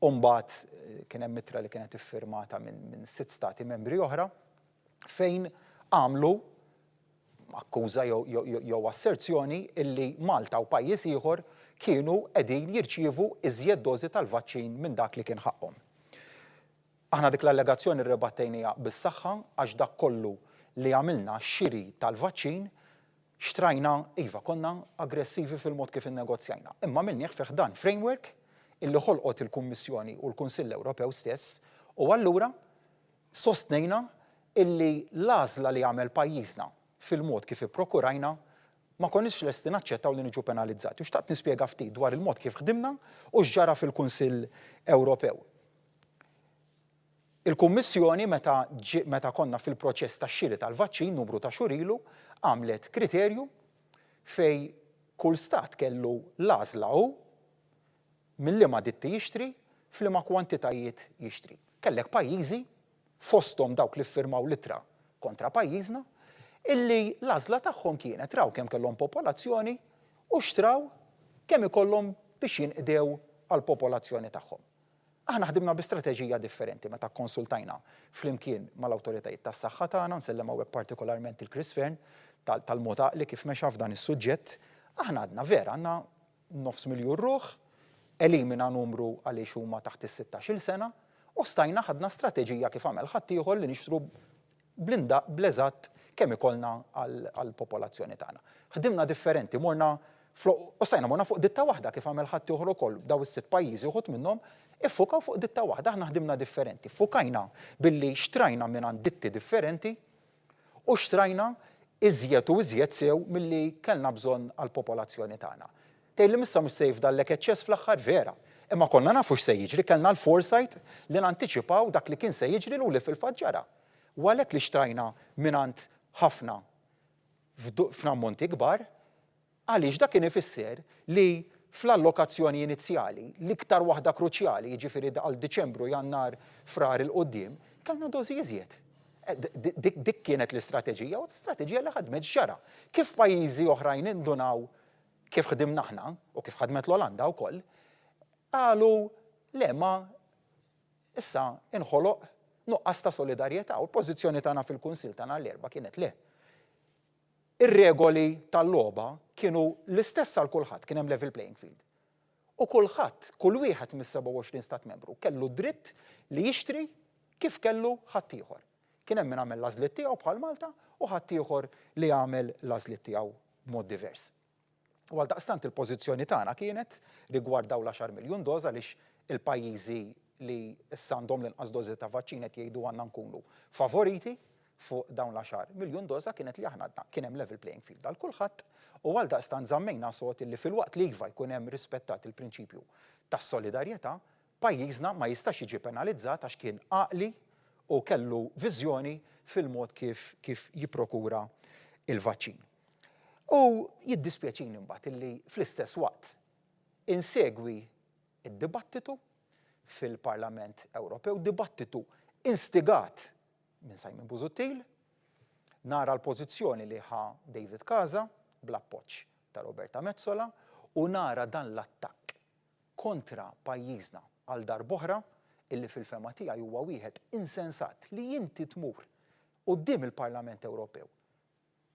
u mbagħad kien hemm ittra li kienet iffirmata minn sitt stati membri oħra fejn għamlu akkuża jew asserzjoni illi Malta u pajjiż ieħor kienu qegħdin jirċievu iżjed dożi tal-vaċċin minn dak li kien ħaqqhom. Aħna dik l-allegazzjoni rribattejniha bis-saħħa għax dak kollu li għamilna għax-xiri tal-vaċċin xtrajna, iva konna aggressivi fil-mod kif innegozjajna, imma għamilnieh fi ħdan framework illi ħolqot il-Kummissjoni u l-Kunsill Ewropew stess u allura sostnejna illi l-għażla li għamel pajjiżna fil-mod kif ipprokurajna ma konniex lesti naċċettaw li niġu penalizzati. U xtaqt nispjega ftit dwar il-mod kif ħdimna u x'ġara fil-Kunsill Ewropew. Il-Kummissjoni meta meta konna fil-proċess tax-xiri tal-vaċċin numru ta' xhur ilu għamlet kriterju fejn kull stat kellu l-għażla hu minn liema ditti jixtri, f'liema kwantitajiet jixtri. Kellek pajjiżi, fosthom dawk li ffirmaw l-ittra kontra pajjiżna, illi l-għażla tagħhom kienet raw kemm kellhom popolazzjoni u xtraw kemm ikollhom biex jinqdew għall-popolazzjoni tagħhom. Aħna ħdimna bi strateġija differenti meta kkonsultajna flimkien mal-awtoritajiet tas-saħħa tagħna, nsellem hawnhekk partikolarment lil Chris Fearne tal-mod għaqli kif mexa f'dan is-suġġett. Aħna għadna vera għandna nofs miljun ruħ, elimina numru għaliex huma taħt is-sittax-il sena, u stajna ħadna strateġija kif għamel ħaddieħor li nixtru bl-indaq, bl-eżatt kemm ikollna għall-popolazzjoni tagħna. Ħdimna differenti, morna u stajna morna fuq ditta waħda kif għamel ħaddieħor ukoll, daw is-sitt pajjiżi uħud minnhom iffukaw fuq ditta waħda, aħna ħdimna differenti. Ffukajna billi xtrajna mingħand ditti differenti u xtrajna iżjed u iżjed sew milli kellna bżonn għall-popolazzjoni tagħna. Tgħidli m'issa mhux se jifdallek eċċess fl-aħħar? Vera. Imma konna nafu x'se jiġri, kellna l-foresight li nantiċipaw dak li kien se jiġri u li fil-fatt ġara. U għalhekk li xtrajna mingħand ħafna. f'ammonti kbar, għaliex dak kien ifisser li fl-allokazzjoni inizjali, l-iktar waħda kruċjali, jiġifieri għal Diċembru, Jannar, Frar 'il quddiem, kellna dożi iżjed. Dik kienet l-istrateġija u strateġija li ħadmet x'ġara. Kif pajjiżi oħrajn indunaw kif ħdimna aħna u kif ħadmet l-Olanda wkoll, qalu le ma issa inħoloq nuqqas ta' solidarjetà u l-pożizzjoni tagħna fil-Kunsill ta' nhar l-Erbgħa kienet le. Ir-regoli tal-logħba kienu l-istess għal kulħadd, kien hemm level playing field. U kulħadd, kull wieħed mis-27 stat membru kellu dritt li jixtri kif kellu ħaddieħor. Kien hemm min għamel l-għażliet tiegħu bħal Malta u ħaddieħor li għamel l-għażliet tiegħu b'mod divers. U għaldaqstant il-pożizzjoni tagħna kienet rigward dawn l-għaxar miljun doża għaliex il-pajjiżi li issa għandhom l-inqas dożi ta' vaċċin qed jgħidu għandna nkunu favoriti fuq dawn l-għaxar miljun doża kienet li aħna għadna kien hemm level playing field għal kulħadd u għaldaqstant żammejna sod illi filwaqt li iva jkun hemm rispettat il-prinċipju tas-solidarjetà, pajjiżna ma jistax jiġi penalizzat għax kien għaqli u kellu viżjoni fil-mod kif kif jipprokura il-vaċċin. U jiddispjaċini mbagħad illi fl-istess waqt insegwi d-dibattitu fil-Parlament Ewropew, dibattitu instigat minn Simon Busuttil, nara l-pożizzjoni li ħa David Casa bl-appoġġ ta' Roberta Metsola u nara dan l-attakk kontra pajjiżna għal darb'oħra illi fil-fehma tiegħi huwa wieħed insensat li inti tmur quddiem il-Parlament Ewropew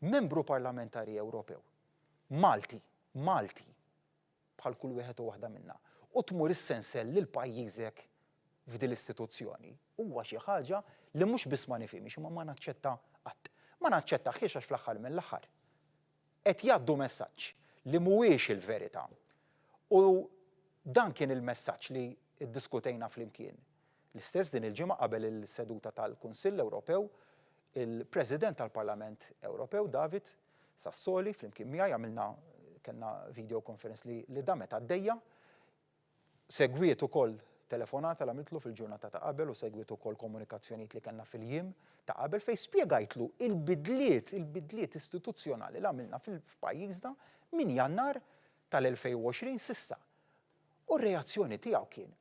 Membru Parlamentari Ewropew, Malti, Malti, bħal kull wieħed u waħda minna, u tmur issensel lil pajjiżek f'din l-istituzzjoni, huwa xi ħaġa li mhux biss ma nifhimhiex imma ma naċċetta qatt. Ma naċċettahiex għax fl-aħħar mill-aħħar qed jgħaddu messaġġ li mhuwiex il-verità. U dan kien il-messaġġ li ddiskutejna flimkien. L-istess din il-ġimgħa qabel il-seduta tal-Kunsill Ewropew Il-President tal-Parlament Ewropew David Sassoli flimkien miegħi għamilna kellna video conference li, li damet għaddejja. Segwiet ukoll telefonata li għamiltlu fil-ġurnata ta' qabel u segwiet ukoll komunikazzjonijiet li kellna fil-jiem ta' qabel fejn spjegajtlu il-bidliet, il-bidliet istituzzjonali li għamilna fil-pajjiżna minn Jannar tal-2020 s'issa. U r-reazzjoni tiegħu kien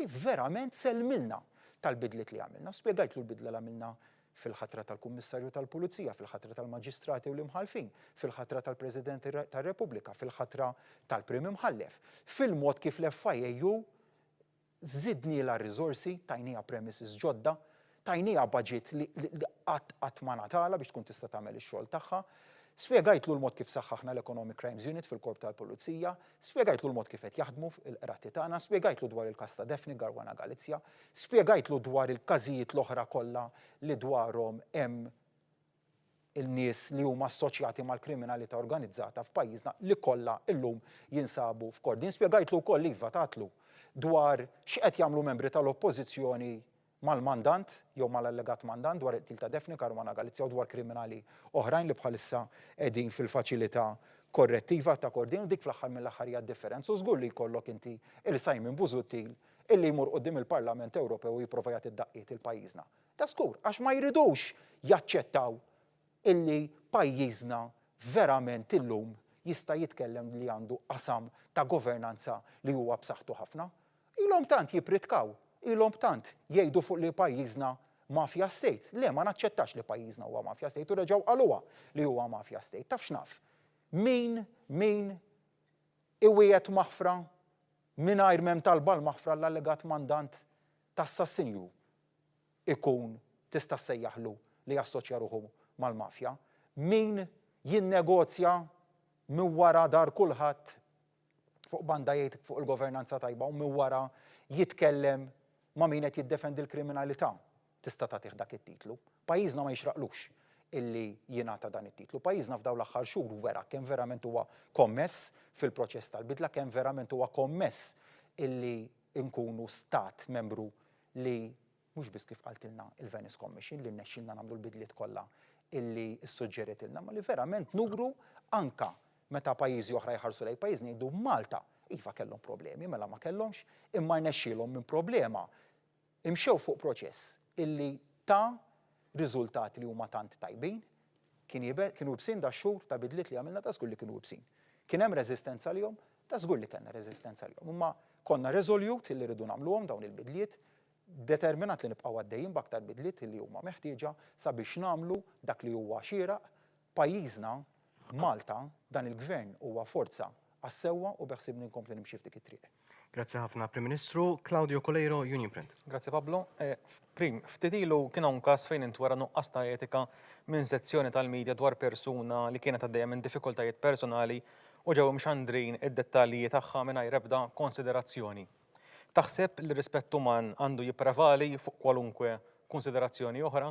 li verament sellmilna tal-bidliet li għamilna. Spjegajtlu l-bidla li għamilna fil-ħatra tal-Kummissarju tal-Pulizija, fil-ħatra tal-Maġistrati u l-Imħallfin, fil-ħatra tal-President tar-Repubblika, fil-ħatra tal-Prim Imħallef, fil-mod kif l-FIAU żidnielha r-riżorsi, tajniha premises ġodda, Tajnieha budget li qatt qatt ma ngħatalha biex tkun tista' tagħmel ix-xogħol tagħha. Spjegajtlu l-mod kif saħħaħna l-Economic Crimes Unit fil-Korp tal-Pulizija, spjegajtlu l-mod kif qed jaħdmu l-qrati tagħna, spjegajtlu dwar il-każ ta' Daphne Caruana Galizia, spjegajtlu dwar il-każijiet l-oħra kollha li dwarhom hemm il-nies li huma assoċjati mal-kriminalità organizzata f'pajjiżna li kollha llum jinsabu f'Kordin. Spjegajtlu wkoll, iva, tgħatlu, dwar x'qed jagħmlu membri tal-Oppożizzjoni mal-mandant jew mal-allegat mandant dwar il-qtil ta' Daphne Caruana Galizia u dwar kriminali oħrajn li bħalissa qegħdin fil-faċilità korrettiva ta' Kordin u dik fl-aħħar mill-aħħar hija d-differenza u żgur li jkollok inti 'il Simon Busuttil illi jmur quddiem il-Parlament Ewropew u jipprova jagħti d-daqqiet 'il pajjiżna. Ta' żgur, għax ma jridux jaċċettaw illi pajjiżna verament illum jista' jitkellem li għandu qasam ta' governanza li huwa b'saħħtu ħafna. Ilhom tant jippritkaw, ilhom tant jgħidu fuq li pajjiżna mafia state. Le, ma naċċettax li pajjiżna huwa mafia state u reġgħu qaluha li huwa mafia state. Taf x'naf? Min, min iwiegħed maħfra mingħajr m'hemm talba l-maħfra l-allegat mandant ta' assassinju ikun tista' ssejjaħlu li jassoċja ruħu mal-mafja. Min jinnegozja minn wara dar kulħadd fuq banda jgħid fuq il-governanza tajba u minn wara jitkellem ma' min qed jiddefendi l-kriminalità tista' tagħtih dak it-titlu. Pajjiżna ma jixraqlux illi jingħata dan it-titlu. Pajjiżna f'dawn l-aħħar xhur wera kemm verament huwa kommess fil-proċess tal-bidla, kemm verament huwa kommess illi nkunu stat membru li mhux biss kif qaltilna il-Venice Commission li rnexxielna nagħmlu l-bidliet kollha illi ssuġġeritilna, ma li verament nuru anka meta pajjiżi oħra jħarsu lejn pajjiżna jgħidu Malta, iva kellhom problemi, mela ma kellhomx, imma rnexxielhom minn problema imxew fuq proċess illi ta riżultati li huma tant tajbin. Kien iebe, kienu ibsin dax-xhur ta' bidliet li għamilna? Dażgur li kienu ibsin. Kien hemm reżistenza għalihom? Dażgur li kellna reżistenza għalihom. Imma konna resolute li rridu nagħmluhom dawn il-bidliet, determinat li nibqgħu għaddejjin b'aktar bidliet li huma meħtieġa sabiex nagħmlu dak li huwa xieraq. Pajjiżna, Malta, dan il-Gvern huwa forza għas-sewwa u beħsiebni nkompli nimxi f'dik it-triq. Grazzi ħafna Prim Ministru. Claudio Coleiro, Union Print. Grazzi Pablo. Prim, ftit ilu kien hawn każ fejn intwera nuqqas ta' etika minn sezzjoni tal-media dwar persuna li kienet għaddejja minn diffikultajiet personali u ġew imxandrin id-dettalji tagħha mingħajr ebda konsiderazzjoni. Taħseb li r-rispett uman għandu jipprevali fuq kwalunkwe kunsiderazzjoni oħra?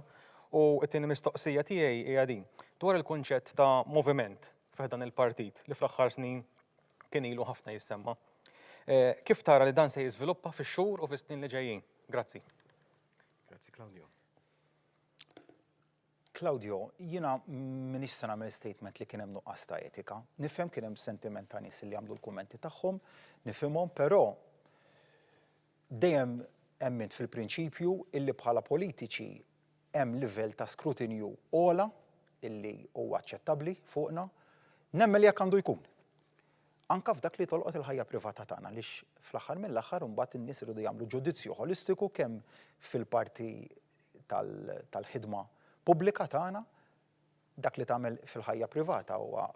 U t-tieni mistoqsija tiegħi hija din, dwar il-kunċett ta' moviment fi ħdan il-partit li fl-aħħar snin kien ilu ħafna jissemma. Kif tara li dan se jiżviluppa fix-xhur u fis-snin li ġejjin? Grazzi. Grazzi Claudio. Claudio, jiena m'iniex se nagħmel statement li kien hemm nuqqas ta' etika. Nifhem kien hemm sentiment ta' nies li għamlu l-kummenti tagħhom, nifhimhom, però dejjem emmint fil-prinċipju illi bħala politiċi hemm livell ta' skrutinju ogħla illi huwa aċċettabbli fuqna. Nemmen li hekk għandu jkun. Anke f'dak li tolqot il-ħajja privata tagħna għaliex fl-aħħar mill-aħħar imbagħad in-nies iridu jagħmlu ġudizzju ħolistiku kemm fil-parti tal-ħidma pubblika tagħna, dak li tagħmel fil-ħajja privata huwa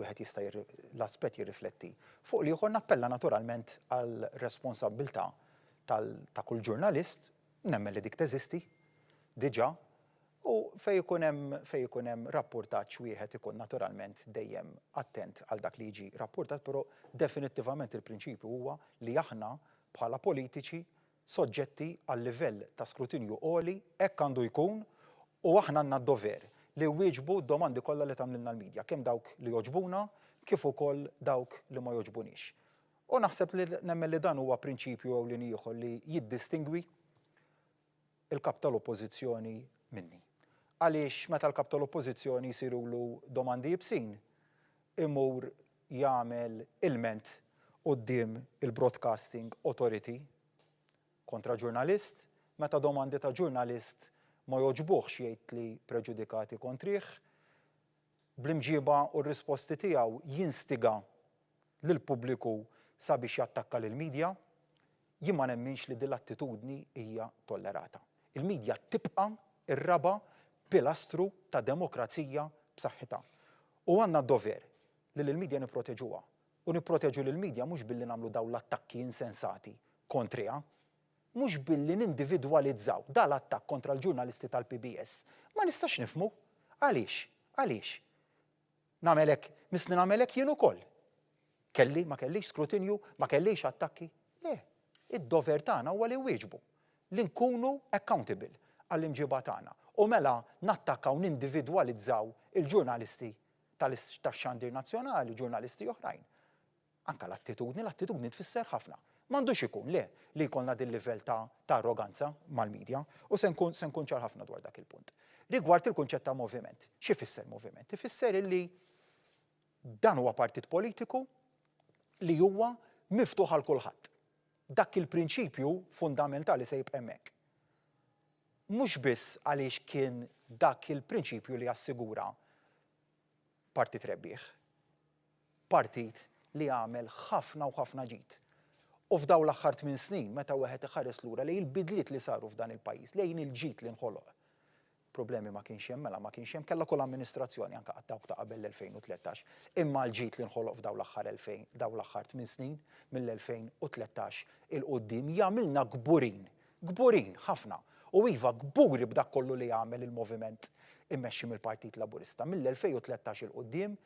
wieħed jista' l-aspett jirrifletti fuq l-ieħor nappella naturalment għal responsabbiltà ta' kull ġurnalist, nemmen li dik teżisti diġà, u fejn ikun hemm fejn ikun hemm rappurtaġġ wieħed ikun naturalment dejjem attent għal dak li jiġi rappurtat, però definittivament il-prinċipju huwa li aħna bħala politiċi soġġetti għal livell ta' skrutinju għoli, hekk għandu jkun u aħna għandna d-dover li nwieġbu d-domandi kollha li tagħmlilna l-media, kemm dawk li jogħġbuna kif ukoll dawk li ma jogħġbuniex. U naħseb li nemmen li dan huwa prinċipju ewlieni ieħor li jiddistingwi l-Kap tal-Oppożizzjoni minni. Għaliex meta l-Kap tal-Oppożizzjoni jsirulu domandi ibsin, imur jagħmel ilment quddiem il-Broadcasting Authority kontra ġurnalist, meta domandi ta' ġurnalist ma jogħġbuhx jgħid li preġudikati kontrih, bl-imġiba u r-risposti tiegħu jinstiga lill-pubbliku sabiex jattakka lill-media, jien ma nemminx li din l-attitudni hija tollerata. Il-media tibqa' r-raba' pilastru ta' demokrazija b'saħħitha. U għandna d-dover li lill-media nipproteġuha. U nipproteġu lill-media mhux billi nagħmlu dawn l-attakki insensati kontriha, mhux billi nindividwalizzaw dan l-attakk kontra l-ġurnalisti tal-PBS. Ma nistax nifhmu. Għaliex? Għaliex? Nagħmel hekk, missni nagħmel hekk jien ukoll. Kelli, ma kellix skrutinju, ma kellix attakki. Le, id-dover tagħna huwa li nwieġbu, li nkunu accountable għall-imġiba tagħna. U mela nattakkaw nindividwalizzaw il-ġurnalisti tax-xandir nazzjonali, ġurnalisti oħrajn. Anke l-attitudni, l-attitudni tfisser ħafna. M'għandux ikun, le, li jkollna dil-livell ta' ta' arroganza mal-media u se nkun se nkun ċar ħafna dwar dak il-punt. Rigward il-kunċett ta' moviment, x'ifisser moviment? Ifisser illi dan huwa partit politiku li huwa miftuħ għal kulħadd. Dak il-prinċipju fundamentali se jibqa' hemmhekk. Mhux biss għaliex kien dak il-prinċipju li assigura partit rebbieħ. Partit li għamel ħafna u ħafna ġid. U f'dawn l-aħħar tminn snin, meta wieħed iħares lura lejn il-bidliet li saru f'dan il-pajjiż, lejn il-ġid li nħoloq, problemi ma kienx hemm, mela ma kienx hemm, kellha kull amministrazzjoni anke dawk ta' qabel l-2013. Imma l-ġid li nħoloq f'dawn l-aħħar 2000, dawn l-aħħar tminn snin, mill-2013 'il quddiem, jagħmilna kburin Kburin ħafna. U iva, kburi b'dak kollu li għamel il-moviment immexxi mill-Partit Laburista mill-2013 'il quddiem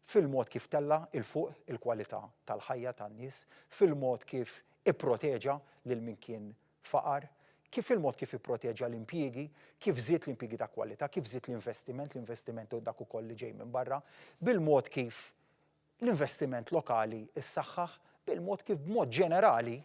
fil-mod kif tella' 'il fuq il-kwalità tal-ħajja tan-nies, fil-mod kif ipproteġa lil min kien faqar, kif fil-mod kif ipproteġa l-impjiegi, kif żied l-impjiegi ta' kwalità, kif żied l-investiment, l-investiment dak ukoll li ġej minn barra, bil-mod kif L-investiment lokali ssaħħaħ bil-mod kif b'mod ġenerali,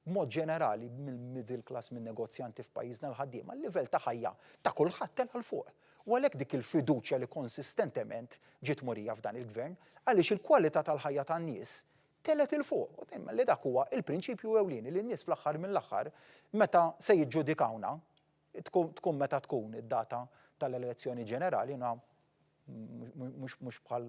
b'mod ġenerali mill-middle class, min-negozjanti f'pajjiżna, l-ħaddiema, l-livell ta' ħajja ta' kulħadd tela' 'l fuq. U għalhekk dik il-fiduċja li konsistentement ġiet murija f'dan il-Gvern, għaliex il-kwalità tal-ħajja tan-nies telgħet 'il fuq. U nemmen li dak huwa l-prinċipju ewlieni li n-nies fl-aħħar mill-aħħar meta se jiġġudikawna, tkun meta tkun id-data tal-elezzjoni ġenerali, jiena Mhux bħal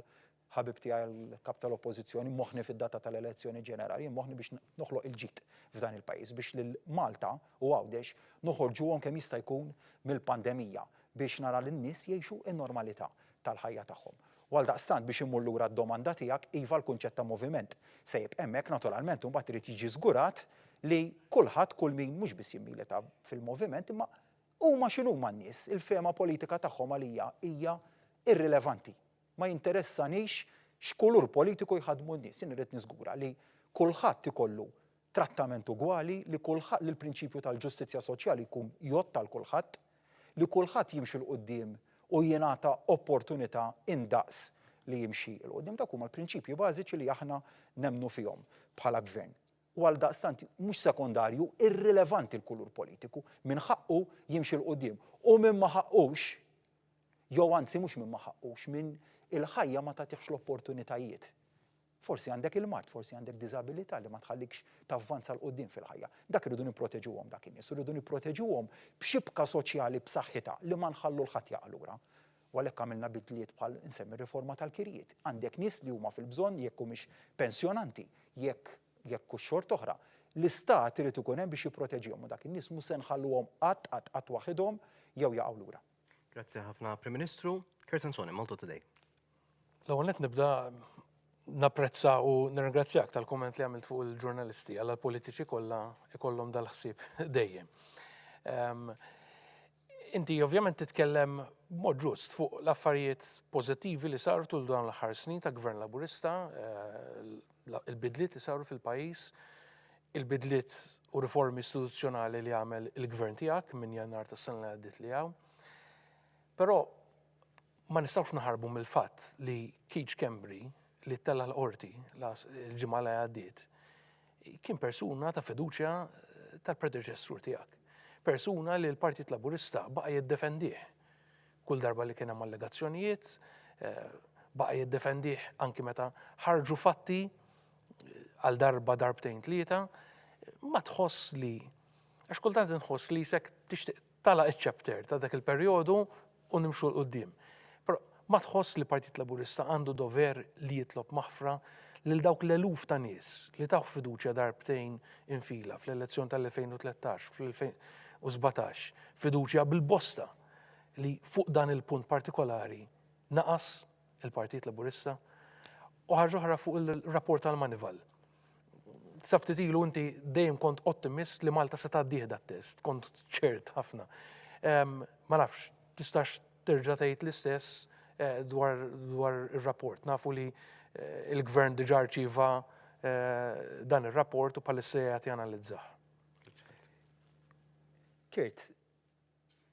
ħabib tiegħi l-Kap tal-Oppożizzjoni moħħni fid-data tal-elezzjoni ġenerali, jien moħħni biex noħloq il-ġid f'dan il-pajjiż biex lil Malta u Għawdex noħorġuhom kemm jista' jkun mill-pandemija biex nara lin-nies jgħixu n-normalità tal-ħajja tagħhom. U għaldaqstant biex immur lura għad-domanda tiegħek, iva l-kunċett ta' moviment se jibqa' hemmhekk, naturalment imbagħad irid jiġi żgurat li kulħadd, kull min mhux biss jimmilita fil-moviment imma huma x'inhuma n-nies, il-fehma politika tagħhom għalija hija irrilevanti. Ma jinteressanix x'kulur politiku jħaddmu n-nies, jien irrid niżgura li kulħadd ikollu trattament ugwali, li kulħadd li l-prinċipju tal-ġustizzja soċjali jkun jgħodd għal kulħadd, li kulħadd jimxi 'l quddiem u jingħata opportunità indaqs li jimxi 'l quddiem. Dawk huma l-prinċipji bażiċi li aħna nemmnu fihom bħala gvern. U għaldaqstant mhux sekondarju, irrilevanti l-kulur politiku. Min ħaqqu jimxi 'l quddiem u min ma ħaqqux, jew anzi mhux min ma ħaqqux, min il-ħajja ma tagħtihx l-opportunitajiet. Forsi għandek il-mard, forsi għandek diżabilità li ma tħallikx tavvanza 'l quddiem fil-ħajja. Dak irridu nipproteġuhom dak in-nies, u rridu nipproteġuhom b'xibka soċjali b'saħħitha li ma nħallu 'l ħadd jaqa' lura. U għalhekk għamilna bidliet bħal insemmi r-riforma tal-kirjiet. Għandek nies li huma fil-bżonn jekk humiex pensjonanti, jekk jekk hux xort'oħra. L-istat irid ikun hemm biex jipproteġihom u dak in-nies mhux se nħalluhom qatt qatt qatt waħidhom jew jaqgħu lura. Grazzi ħafna Prim Ministru. Kurt Sansone, Malta Today. L-ewwel nett nibda napprezza u nirringrazzjak tal-kumment li għamilt fuq il-ġurnalisti għal politiċi kollha ikollhom dal-ħsieb dejjem. Ehm, inti ovvjament titkellem b'mod ġust fuq l-affarijiet pożittivi li saru tul dawn l-aħħar snin ta' Gvern Laburista, eh, il-bidliet li saru fil-pajjiż, il-bidliet u riformi istituzzjonali li għamel il-gvern tiegħek minn Jannar tas-sena li għaddiet li hawn. Però ma nistgħux naħarbu mill-fatt li Keith Schembri li ttella' l-qorti l-ġimgħa li għaddiet kien persuna ta' fiduċja tal-predeċessur tiegħek. Persuna li l-Partit Laburista baqa' jiddefendih kull darba li kien hemm allegazzjonijiet, eh, baqa' jiddefendih anki meta ħarġu fatti għal darba darbtejn tlieta, ma tħoss li għax kultant inħoss li jisek tixtieq tagħlaq iċ-chapter ta' dak il-perjodu u nimxu 'l quddiem. Però ma tħoss li Partit Laburista għandu dover li jitlob maħfra lil dawk l-eluf ta' nies li tawh fiduċja darbtejn infila fl-elezzjoni tal-2013, fl-2017, fiduċja bil-bosta li fuq dan il-punt partikolari naqas il-Partit Laburista? U ħaġa oħra fuq il-rapport tal-Manival. Sa ftit ilu inti dejjem kont ottimist li Malta se tgħaddih dat-test, kont ċert ħafna. Ma nafx, tistax terġa' tgħid l-istess eh, dwar, dwar ir-rapport. Nafu li eh, il-gvern diġà rċieva eh, dan ir-rapport u bħalissa qiegħed janalizzah. Kurt,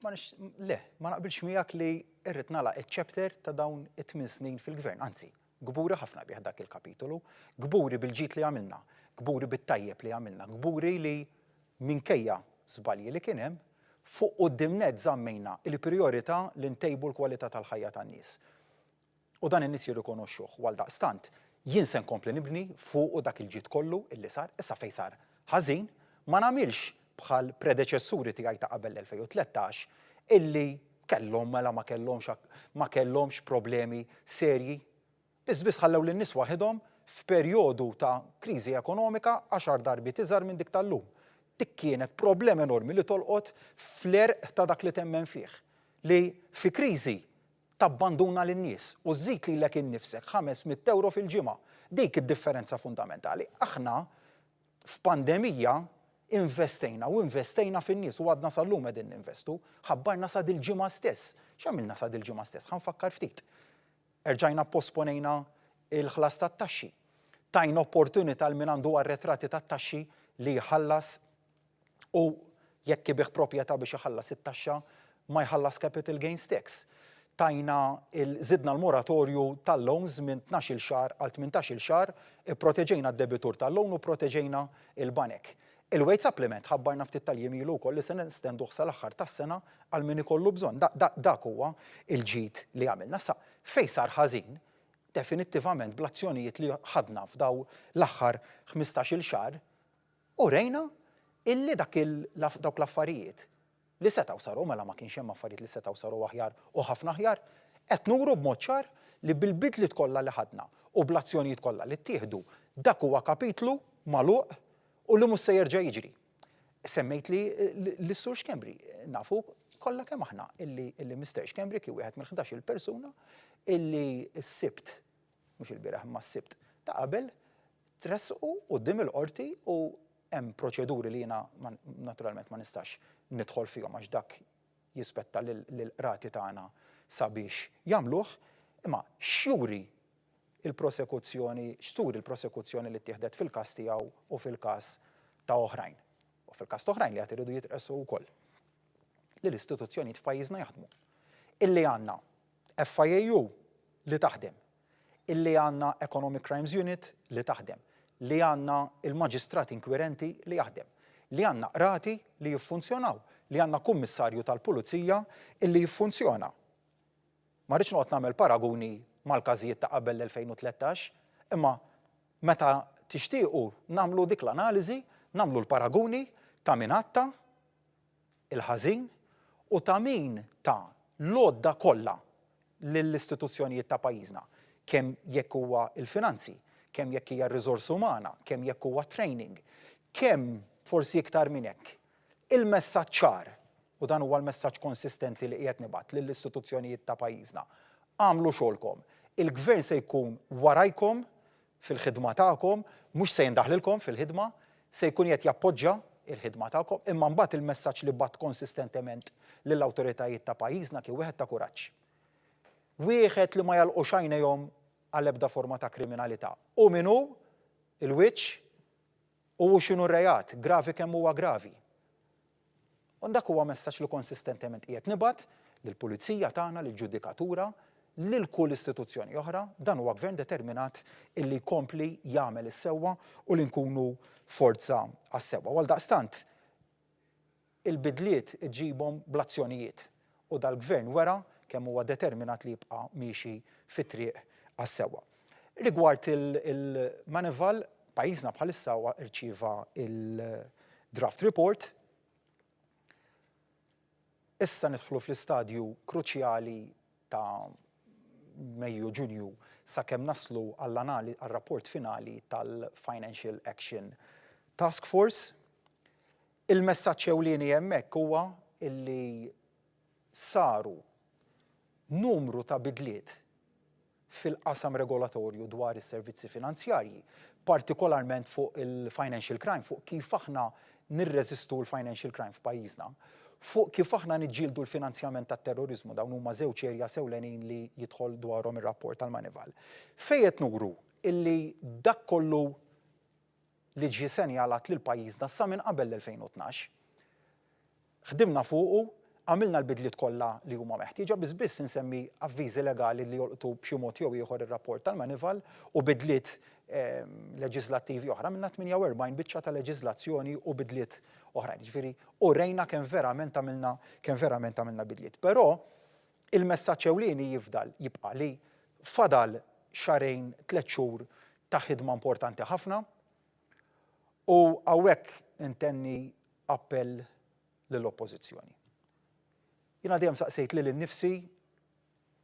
Ma nix, le, ma naqbilx miegħek li rrid nagħlaq iċ-chapter ta' dawn it-tmien snin fil-gvern, anzi, kburi ħafna bih dak il-kapitolu, kburi bil-ġid li għamilna, kburi bit-tajjeb li għamilna, kburi li minkejja żbalji li kien hemm, fuq quddiem nett żammejna il-prijorità li ntejbu l-kwalità tal-ħajja tan-nies. U dan in-nies jirrikonoxxuh u għaldaqstant jien se nkompli nibni fuqu dak il-ġid kollu illi sar. Issa fejn sar ħażin, ma nagħmilx bħal predeċessuri tiegħi ta' qabel l-2013 illi kellhom mela ma kellhomx ma kellhomx problemi serji. Biss biss ħallew lin-nies waħidhom f'perjodu ta' kriżi ekonomika għaxar darbiet iżgħar minn dik tal-lum. Dik kienet problema enormi li tolqot fl-għerq ta' dak li temmen fih. Li fi kriżi tabbanduna lin-nies u żżid lilek innifsek 500 ewro fil-ġimgħa. Dik id-differenza fundamentali. Aħna f'pandemija investejna u investejna fin-nies u għadna sal-lum qegħdin ninvestu. Ħabbarna sa dil-ġimgħa stess. X'għamilna sa dil-ġimgħa stess? Ħa nfakkar ftit. Erġajna pposponejna l-ħlas tat-taxxi. Tajna opportunità 'l min għandu arretrati tat-taxxi li jħallas u jekk ibigħ proprjetà biex iħallas it-taxxa ma jħallas capital gains tax. Tajna il żidna l-moratorju tal-loans minn 12-il xahar għal 18-il xahar, ipproteġejna d-debitur tal-loan u pproteġejna l-banek. Il-wage supplement ħabbarna ftit tal-jiem ilu wkoll li se nestenduh sal-aħħar tas-sena għal min ikollu bżonn. Dak huwa l-ġid li għamilna. Issa, fejn sar ħażin, definittivament bl-azzjonijiet li ħadna f'dawn l-aħħar 15-il xahar, Urejna illi dak il, dawk l-affarijiet li setgħu saru, mela ma kienx hemm affarijiet li setgħu saru aħjar u ħafna aħjar, Qed nuru b'mod ċar li bil-bidliet kollha li ħadna u bl-azzjonijiet kollha li ttieħdu, dak huwa kapitlu magħluq u li mhux se jerġa' jiġri. Semmejt li lis-Sur Schembri, nafu kollha kemm aħna illi Mister Schembri kien wieħed mill-ħdax-il persuna illi s-Sibt, mhux ilbieraħ imma s-Sibt ta' qabel, tressqu quddiem il-Qorti u hemm proċeduri li jiena naturalment ma nistax nidħol fihom għax dak jispetta lill-qrati tagħna sabiex jagħmluh, imma x'juri l-prosekuzzjoni, x'turi l-prosekuzzjoni li ttieħdet fil-każ tiegħu u fil-każ ta' oħrajn? U fil-każ ta' oħrajn li għad iridu jitqesu wkoll. Li l-istituzzjonijiet f'pajjiżna jaħdmu. Illi għandna FIAU li taħdem, illi għandna Economic Crimes Unit li taħdem, li għandna il-maġistrat inkwirenti li jaħdem, li għandna qrati li jiffunzjonaw, li għandna kummissarju tal-pulizija illi jiffunzjona. Ma rridx noqgħod nagħmel paraguni mal-każijiet ta' qabel l-2013, imma meta tixtiequ nagħmlu dik l-analiżi, nagħmlu l-paraguni ta' min għatta il-ħażin u ta' min ta l-għodda kollha lill-istituzzjonijiet ta' pajjiżna, kemm jekk huwa l-finanzi, kemm jekk hija r-riżorsa umana, kemm jekk huwa t-training, kemm, forsi iktar minn hekk, il-messaġġ ċar, u dan huwa l-messaġġ konsistenti li qiegħed nibgħat lill-istituzzjonijiet ta' pajjiżna, agħmlu xogħolkom, il-Gvern se jkun warajkom fil-ħidma tagħkom, mhux se jindaħlilkom fil-ħidma, se jkun qiegħed jappoġġa l-ħidma tagħkom, imma mbagħad il-messaġġ li bgħatt konsistentement lill-awtoritajiet ta' pajjiżna kien wieħed ta' kuraġġ. Wieħed li ma jagħlqux għajnejhom għal ebda forma ta' kriminalità. Hu min hu, il-wiċċ, u hu x'inhu r-reat, gravi kemm huwa gravi. U dak huwa messaġġ li konsistentement qiegħed nibgħat lill-pulizija tagħna, lill-ġudikatura, lil kull istituzzjoni oħra, dan huwa gvern determinat illi jkompli jagħmel is-sewwa u li nkunu forza għas-sewwa. U għaldaqstant il-bidliet iġġibhom bl-azzjonijiet u dal-gvern wera kemm huwa determinat li jibqa' miexi fit-triq għas-sewwa. Rigward il-Manival, pajjiżna bħalissa huwa rċieva il-draft report. Issa nidħlu fl-istadju kruċjali ta' Mejju, Ġunju sakemm naslu għall-rapport finali tal-Financial Action Task Force. Il-messaġġ ewlieni hemmhekk huwa illi saru numru ta' bidliet fil-qasam regolatorju dwar is-servizzi finanzjarji, partikolarment fuq il-financial crime, fuq kif aħna nirreżistu l-financial crime f'pajjiżna, fuq kif aħna niġġieldu l-finanzjament tat-terroriżmu, dawn huma żewġ areas ewlenin li jidħol dwarhom ir-rapport tal-Moneyval. Fejn qed nuru illi dak kollu li ġie senjalat lil pajjiżna sa minn qabel l-2012. Ħdimna fuqu, għamilna l-bidliet kollha li huma meħtieġa, biss biss insemmi avviżi legali li jolqtu b'xi mod jew ieħor ir-rapport tal-Moneyval u bidliet leġiżlattivi oħra, għamilna 48 biċċa ta' leġiżlazzjoni u bidliet oħrajn. Jiġifieri urejna kemm verament għamilna kemm verament għamilna bidliet. Però il-messaġġ ewlieni jifdal jibqa' li fadal xahrejn, tlett xhur ta' ħidma importanti ħafna u hawnhekk intenni appell lill-Oppożizzjoni. Jiena dejjem saqsejt lili nnifsi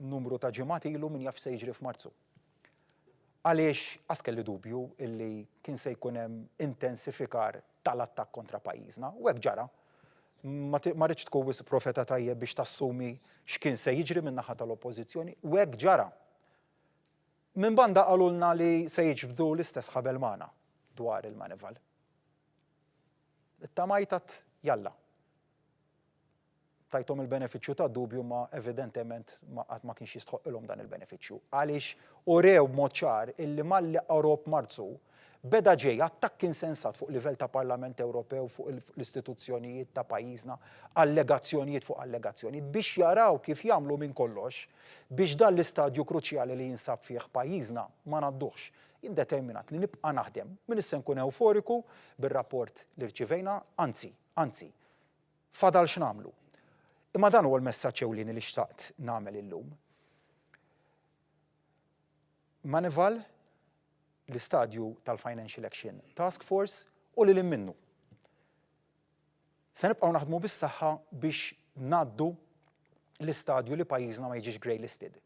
numru ta' ġimgħat ilu min jaf x'se jiġri f'Marzu. Għaliex qas kelli dubju illi kien se jkun hemm intensifikar tal-attakk kontra pajjiżna u hekk ġara. Ma rridx tkun wisq profeta tajjeb biex tassumi x'kien se jiġri min-naħa tal-Oppożizzjoni u hekk ġara. Minn banda qalulna li se jiġbdu l-istess ħabel magħna dwar il-Manival. Ittamajt għad jalla. Tajthom il-benefiċċju tad-dubju ma evidentement ma qatt ma kienx jistħoqqilhom dan il-benefiċċju. Għaliex urew b'mod ċar illi malli qorob Marzu beda ġej attakk insensat fuq livell ta' Parlament Ewropew fuq l-istituzzjonijiet ta' pajjiżna, allegazzjonijiet fuq allegazzjonijiet biex jaraw kif jagħmlu minn kollox biex dan l-istadju kruċjali li jinsab fih pajjiżna ma ngħadduhx. Jien determinat li nibqa' naħdem. M'iniex se nkun ewforiku bir-rapport li rċivejna, anzi, anzi, fadal x'nagħmlu. Imma dan huwa l-messaġġ ewlieni li xtaqt nagħmel illum. Manival, l-istadju tal-Financial Action Task Force u lil hinn minnu. Se nibqgħu naħdmu bis-saħħa biex ngħaddu l-istadju li pajjiżna ma jiġix grey listed.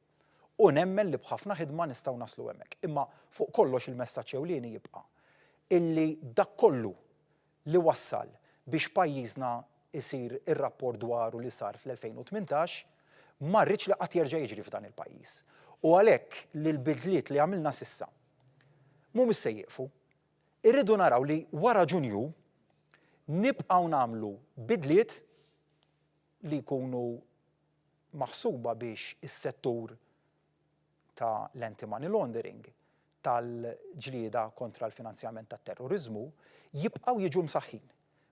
U nemmen li b'ħafna ħidma nistgħu naslu hemmhekk. Imma fuq kollox il-messaġġ ewlieni jibqa' illi dak kollu li wassal biex pajjiżna jsir ir-rapport dwaru li sar fl-2018 ma rridx li qatt jerġa' jiġri f'dan il-pajjiż. U għalhekk li l-bidliet li għamilna s'issa mhumiex se jieqfu. Irridu naraw li wara Ġunju nibqgħu nagħmlu bidliet li jkunu maħsuba biex is-settur ta' l-anti-money laundering, tal-ġlieda kontra l-finanzjament tat-terroriżmu jibqgħu jiġu msaħħin.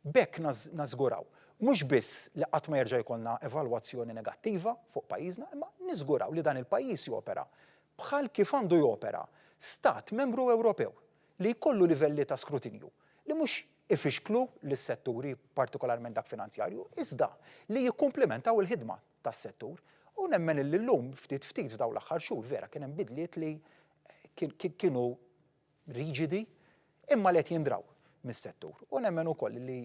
B'hekk nażguraw mhux biss li qatt ma jerġa' jkollna evalwazzjoni negattiva fuq pajjiżna imma niżguraw li dan il-pajjiż jopera bħal kif għandu jopera stat membru Ewropew li jkollu livelli ta' skrutinju li mhux ifixklu lis-setturi partikolarment dak finanzjarju iżda li jikkumplimentaw il-ħidma tas-settur. U nemmen illi llum ftit ftit f'dawn l-aħħar xhur vera kien hemm bidliet li kienu riġidi imma li qed jindraw mis-settur. U nemmen ukoll li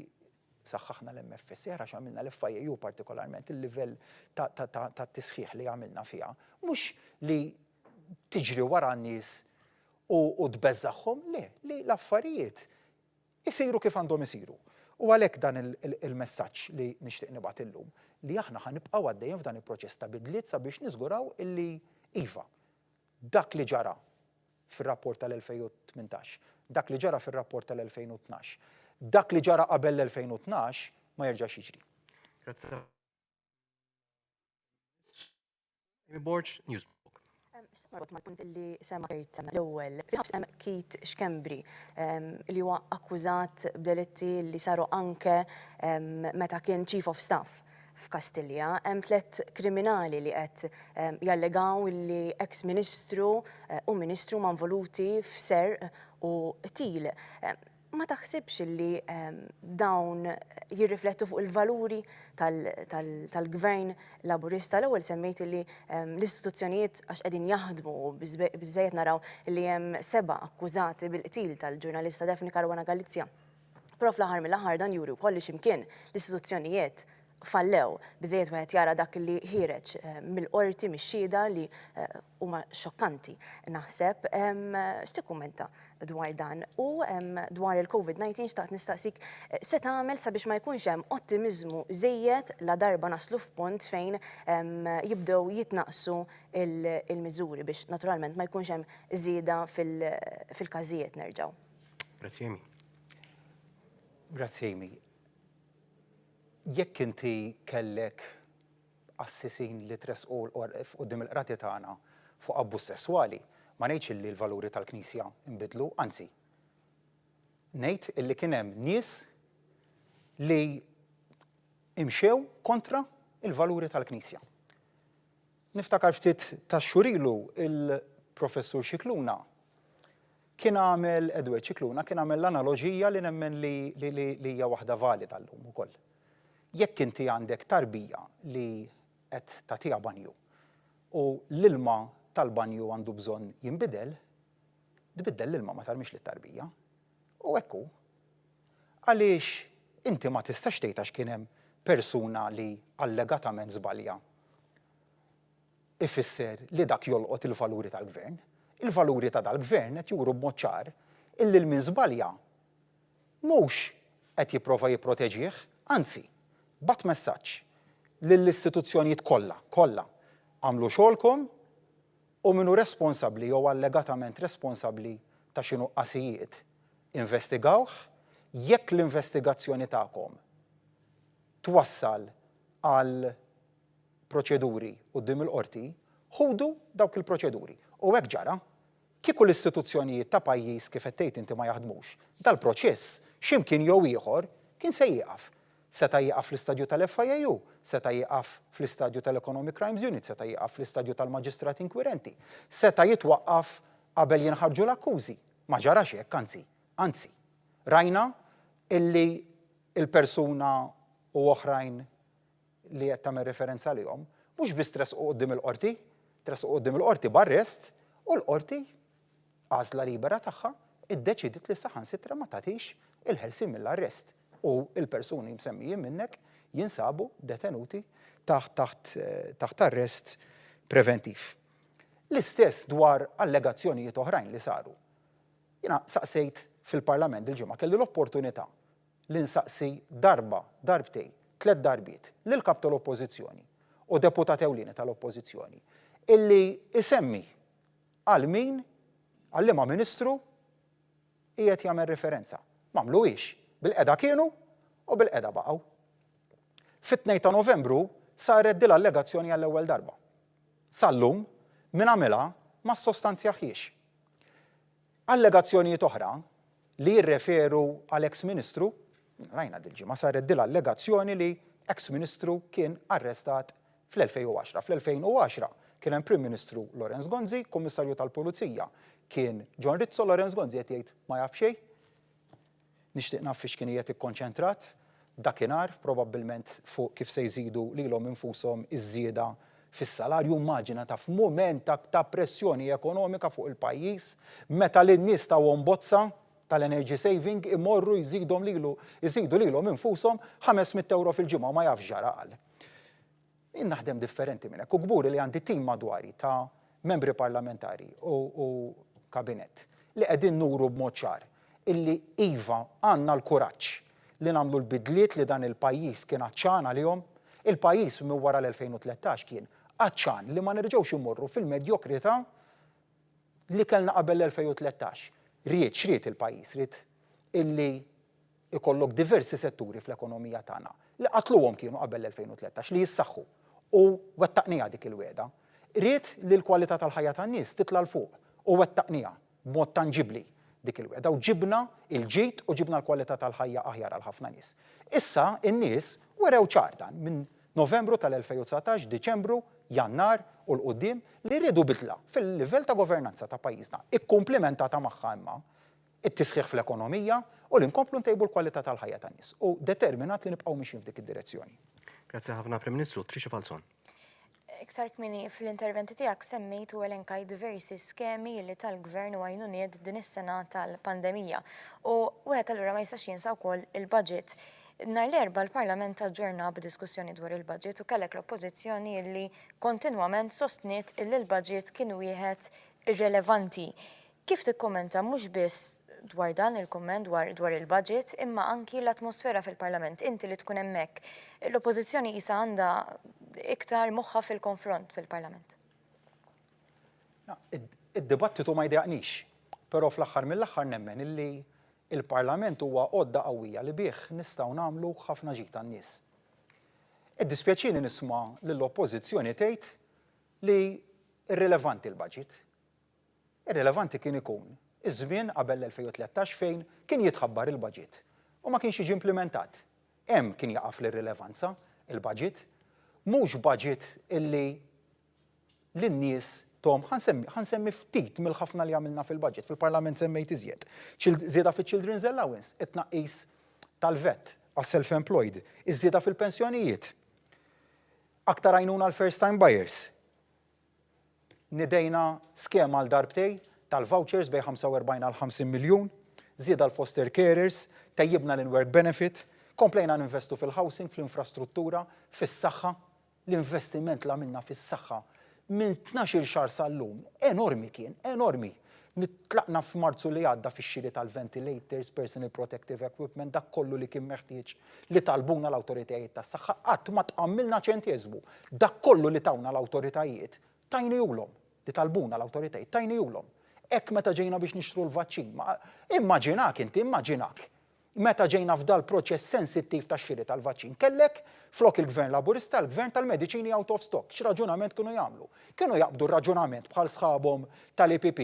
saħħaħna l-MFSR għax għamilna l-FIAU partikolarment il-livell ta' tisħiħ li għamilna fiha, mhux li tiġri wara n-nies u tbeżżagħhom, le, li l-affarijiet isiru kif għandhom isiru. U għalhekk dan il-messaġġ li nixtieq nibgħat illum, li aħna ħa nibqgħu għaddejjin f'dan il-proċess ta' bidliet sabiex niżguraw illi iva, dak li ġara fir-rapport tal-2018, dak li ġara fir-rapport tal-2012, dak li ġara qabel l-2012 ma jerġax jiġri. Grazzi. Amy Borg, Newsbook. Marbut mal-punt li semma Kurt l-ewwel. Fil-ħabs hemm Keith Schembri li huwa akkużat b'delitti li saru anke meta kien Chief of Staff f'Kastilja. Hemm tlett kriminali li qed jallegaw li eks Ministru u Ministru huma involuti f'serq u qtil. Ma taħsibx li dawn jirriflettu fuq il-valuri tal-Gvern Laburista? L-ewwel semmejt li l-istituzzjonijiet għax qegħdin jaħdmu u biżżejjed naraw li hemm seba' akkużati bil-qtil tal-ġurnalista Daphne Caruana Galizia. Però fl-aħħar mill-aħħar dan juri wkoll li xi mkien l-istituzzjonijiet fallew. Biżżejjed wieħed jara dak li ħiereġ mill-qorti, mix-xhieda li huma xokkanti naħseb. X'tikkummenta dwar dan? U dwar il-Covid-19 xtaqt nistaqsik se tagħmel sabiex ma jkunx hemm ottimiżmu żejjed ladarba naslu f'punt fejn jibdew jitnaqqsu l-miżuri biex naturalment ma jkunx hemm żieda fil-każijiet nerġgħu. Grazzi Amy. Grazzi Amy. Jekk inti kellek qassisin li tressqu quddiem il-qrati tagħna fuq abbuż sesswali, ma ngħidx illi l-valuri tal-Knisja nbidlu, anzi, ngħid illi kien hemm nies li imxew kontra il-valuri tal-Knisja. Niftakar ftit tax-xhur ilu il-Professur Scicluna kien għamel, Edward Scicluna kien għamel l-analoġija li nemmen li hija waħda valida llum ukoll. Jekk inti għandek tarbija li qed tagħtiha banju u l-ilma tal-banju għandu bżonn jinbidel, tbiddel l-ilma ma tarmix lit-tarbija. U hekk hu. Għaliex inti ma tistax tgħid għax kien hemm persuna li allegatament żbalja ifisser li dak jolqot il-valuri tal-gvern. Il-valuri ta' dal-gvern qed juru b'mod ċar illi l-min żbalja mhux qed jipprova jipproteġih, anzi, bagħat messaġġ lill-istituzzjonijiet kollha, kollha, agħmlu xogħolkom u min hu responsabbli jew allegatament responsabbli ta' xi nuqqasijiet, investigawh, jekk l-investigazzjoni tagħkom twassal għal proċeduri quddiem il-qorti, ħudu dawk il-proċeduri. U hekk ġara. Kieku l-istituzzjonijiet ta' pajjiż kif qed tgħid inti ma jaħdmux, dal-proċess xi mkien jew ieħor kien se jieqaf. Seta' jieqaf fl-istadju tal-FIAU, seta' jieqaf fl-istadju tal-Economic Crimes Unit, seta' jieqaf fl-istadju tal-maġistrat inkwirenti, seta' jitwaqqaf qabel jinħarġu l-akkużi. Ma ġarax hekk, anzi, anzi, rajna illi l-persuna u oħrajn li qed tagħmel referenza għalihom, mhux biss tressqu quddiem il-qorti, tressqu quddiem il-qorti b'arrest u l-qorti, għażla libera tagħha, iddeċidiet li saħansitra ma tagħtix il-ħelsien mill-arrest u l-persuni msemmijin minnek jinsabu detenuti taħt taħt taħt arrest preventiv. L-istess dwar allegazzjonijiet oħrajn li saru. Jiena saqsejt fil-Parlament dil-ġimgħa, kelli l-opportunità li nsaqsi darba, darbtejn, tlett darbiet lill-Kap tal-Oppożizzjoni u deputat ewlieni tal-Oppożizzjoni illi jsemmi għal min, għal liema Ministru qiegħed jagħmel riferenza. M'għamluhiex. Bilqiegħda kienu u bilqiegħda baqgħu. Fit-2 ta' Novembru saret din l-allegazzjoni għall-ewwel darba. Sal-lum, min għamilha ma ssostanzjahiex. Allegazzjonijiet oħra li jirreferu għal eks Ministru, rajna dil-ġimgħa saret din l-allegazzjoni li eks Ministru kien arrestat fl-2010. Fl-2010 kien hemm Prim Ministru Lawrence Gonzi, Kummissarju tal-Pulizija kien John Rizzo, Lawrence Gonzi qed jgħid ma jaf xejn. Nixtieq naf fiex kien qiegħed ikkonċentrat dakinhar, probabbilment fuq kif se jżidu lilhom infushom iż-żieda fis-salarju. Immaġina ta' f'mument ta' pressjoni ekonomika fuq il-pajjiż, meta lin-nies tawhom bozza tal-energy saving imorru jżidhom lilu jżidu lilhom infushom 500 ewro fil-ġimgħa u ma jafx x'ġara qal. Jien naħdem differenti minn hekk u kburi li għandi tim madwari ta' membri parlamentari u, u kabinett li qegħdin nuru b'mod ċar illi iva għandna l-kuraġġ li nagħmlu l-bidliet li dan il-pajjiż kien għatxan għalihom. Il-pajjiż minn wara l-2013 kien għatxan li ma nerġgħux immorru fil-medjokrità li kellna qabel l-2013. Ried, x'ried il-pajjiż? Ried illi ikollok diversi setturi fl-ekonomija tagħna li qatluhom kienu qabel l-2013 li jissaħħu u wettaqniha dik il-wegħda. Ried li l-kwalità tal-ħajja tan-nies titla' 'l fuq u wettaqniha b'mod tanġibbli dik il-wegħda u ġibna l-ġid u ġibna l-kwalità tal-ħajja aħjar għal ħafna nies. Issa n-nies werew ċar dan minn Novembru tal-2019, Diċembru, Jannar u 'l quddiem li riedu bidla fil-livell ta' governanza ta' pajjiżna, ikkumplimentata magħha imma it-tisħiħ fl-ekonomija u li nkomplu ntejbu l-kwalità tal-ħajja tan-nies u determinat li nibqgħu mixjin f'dik id-direzzjoni. Grazzi ħafna Prim Ministru. Tricia Falzon. Iktar kmieni fl-interventi tiegħek semmejt u elenkajt diversi skemi li tal-Gvern u għajnuniet din is-sena tal-pandemija. U wieħed allura ma jistax jinsa wkoll il-budget. Nhar l-Erbgħa l-Parlament aġġorna b'diskussjoni dwar il-budget u kellek l-Oppożizzjoni li kontinwament sostniet illi l-budget kien wieħed irrelevanti. Kif tikkummenta mhux biss dwar dan il-kumment dwar dwar il-budget imma anki l-atmosfera fil-Parlament, inti li tkun hemmhekk, l-Oppożizzjoni qisha għandha iktar moħħha fil-konfront fil-Parlament? Id-dibattitu ma jdejjaqnix, però fl-aħħar mill-aħħar nemmen illi l-Parlament huwa għodda qawwija li bih nistgħu nagħmlu ħafna ġid għan-nies. Iddispjaċieni nisma' lill-Oppożizzjoni tgħid li irrilevanti l-budget. Irrilevanti kien ikun iż-żmien qabel l-2013 fejn kien jitħabbar il-baġit u ma kienx jiġi implimentat. Hemm kien jaqa' fl-irrilevanza il-baġit. Mhux baġit illi lin-nies thom, ħa nsemmi, ħa nsemmi ftit mill-ħafna li għamilna fil-baġit, fil-Parlament semmejt iżjed. Żieda fiċ-children's allowance, it-tnaqqis tal-VAT għas-self-employed, iż-żieda fil-pensjonijiet, aktar għajnuna għall-first time buyers, Nidejna skema għal darbtej tal-vouchers bejn 45 għal 50 miljun, żieda għall-foster carers, tejjibna l-in-work benefit, komplejna ninvestu fil-housing, fl-infrastruttura, fis-saħħa. L-investiment li għamilna fis-saħħa minn tnax-il xahar sal-lum enormi kien, enormi. Tlaqna f'Marzu li għadda fix-xiri tal-ventilators, personal protective equipment, dak kollu li kien meħtieġ li talbuna l-awtoritajiet tas-saħħa, qatt ma tqammilna ċenteżmu. Dak kollu li tawna l-awtoritajiet, tajnihulhom. Li talbuna l-awtoritajiet, tajnihulhom. Hekk meta ġejna biex nixtru l-vaċċin. Immaġinak inti, immaġinak. Meta ġejna f'dal-proċess sensittiv tax-xiri tal-vaċċin, kellek, flok il-Gvern Laburista, l-Gvern tal-mediċini out of stock. X'raġunament kienu jagħmlu? Kienu jaqbdu r-raġunament bħal sħabhom tal-EPP.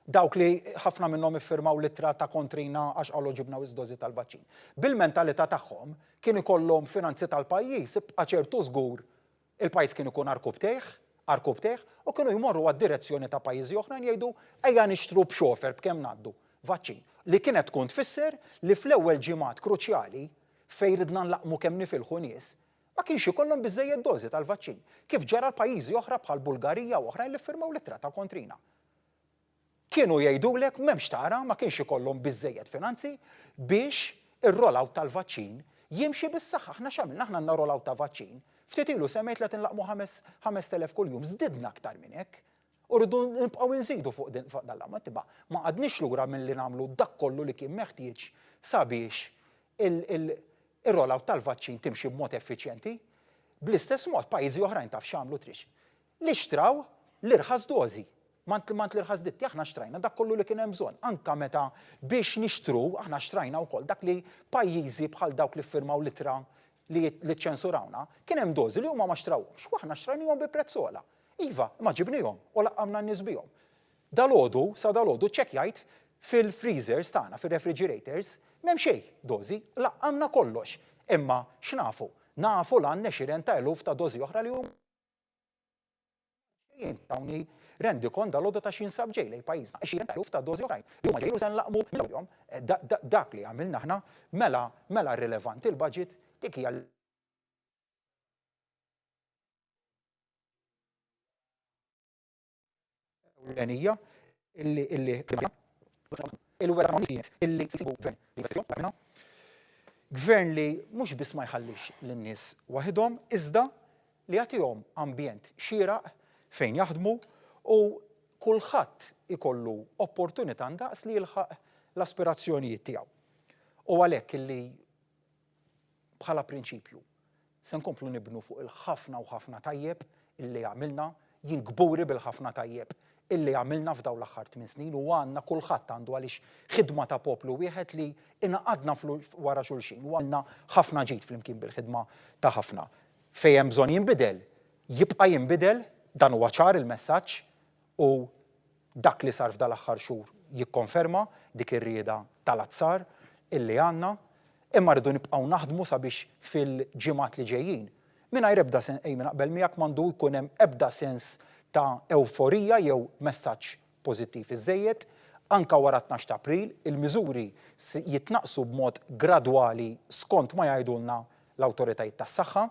Dawk li ħafna minnhom iffirmaw l-ittra ta' kontrina għax qalu ġibna wisq dożi tal-vaċċin. Bil-mentalità tagħhom, kien ikollhom finanzi tal-pajjiż, ibqa' ċertu żgur Il-pajjiż kien ikun għarkupptejh, għarkupptejh, u kienu jmorru għad-direzzjoni ta' pajjiżi oħrajn jgħidu ejja nixtru b'xofer b'kemm ngħaddu vaċċin. Li kienet tkun tfisser li fl-ewwel ġimgħat kruċjali fejn ridna nlaqqmu kemm nifilħu nies, ma kienx ikollhom biżżejjed dożi tal-vaċċin, kif ġara l-pajjiżi oħra bħall-Bulgarija u oħrajn li ffirmaw l-ittra ta' kontrina. Kienu jgħidulek m'hemmx tara ma kienx ikollhom biżżejjed finanzi biex ir-roll out tal-vaċċin jimxi bis-saħħa. Aħna x'għamilna? Aħna għandna roll out ta' vaċċin. Ftit ilu semmejt li qed inlaqqmu 5,000 kuljum, żdidna aktar minn hekk. U rridu nibqgħu nżidu fuq dan l-ammont, imma ma qgħadniex lura milli nagħmlu dak kollu li kien meħtieġ sabiex ir-rollout tal-vaċċin timxi b'mod effiċjenti. Bl-istess mod pajjiżi oħrajn taf x'għamlu Trish? Li xtraw l-irħas dożi. M'għand l-irħas ditti aħna xtrajna dak kollu li kien hemm bżonn. Anke meta biex nixtru aħna xtrajna wkoll dak li pajjiżi bħal dawk li ffirmaw l-ittra li ċċensurawna, kien hemm dożi li huma ma xtrawhomx u aħna xtrajnihom bi prezz ogħla. Iva, imma ġibnihom u laqqamna n-nies bihom. Dalgħodu, sa dalgħodu ċċekkjajt fil-freezers tagħna, fir-refrigerators, m'hemm xejn dożi, laqqamna kollox. Imma x'nafu? Nafu l-għan għexieren ta' eluf ta' dożi oħra li huma ġejjin. Tawni rendikont dalgħodu ta' x'jinsab ġej lejn pajjiżna, għexieren ta' eluf ta' dożi oħrajn li huma ġejjin u se nlaqqmu minnhom. Dak li għamilna aħna, mela mela rilevanti l-budget, dik hija ewlenija illi illi illi Gvern li mhux biss ma jħallix lin-nies waħidhom, iżda li jagħtihom ambjent xieraq fejn jaħdmu u kulħadd ikollu opportunità ndaqs li jilħaq l-aspirazzjonijiet tiegħu. U għalhekk illi bħala prinċipju, se nkomplu nibnu fuq il-ħafna u ħafna tajjeb illi għamilna, jien kburi bil-ħafna tajjeb illi għamilna f'dawn l-aħħar tminn snin u għandna kulħadd għandu għaliex ħidma ta' poplu wieħed li ingħaqadna wara xulxin u għamilna ħafna ġid flimkien bil-ħidma ta' ħafna. Fejn hemm bżonn jinbidel, jibqa' jinbidel, dan huwa ċar il-messaġġ u dak li sar f'dal-aħħar xhur jikkonferma dik ir-rieda tal-azzar illi għandna, imma rridu nibqgħu naħdmu sabiex fil-ġimgħat li ġejjin, mingħajr ebda sen, Amy naqbel miegħek m'għandu jkun hemm ebda sens ta' ewforija jew messaġġ pożittiv iżżejjed, anke wara t-tnax ta' April, il-miżuri jitnaqqsu b'mod gradwali skont ma jgħidulna l-awtoritajiet tas-saħħa.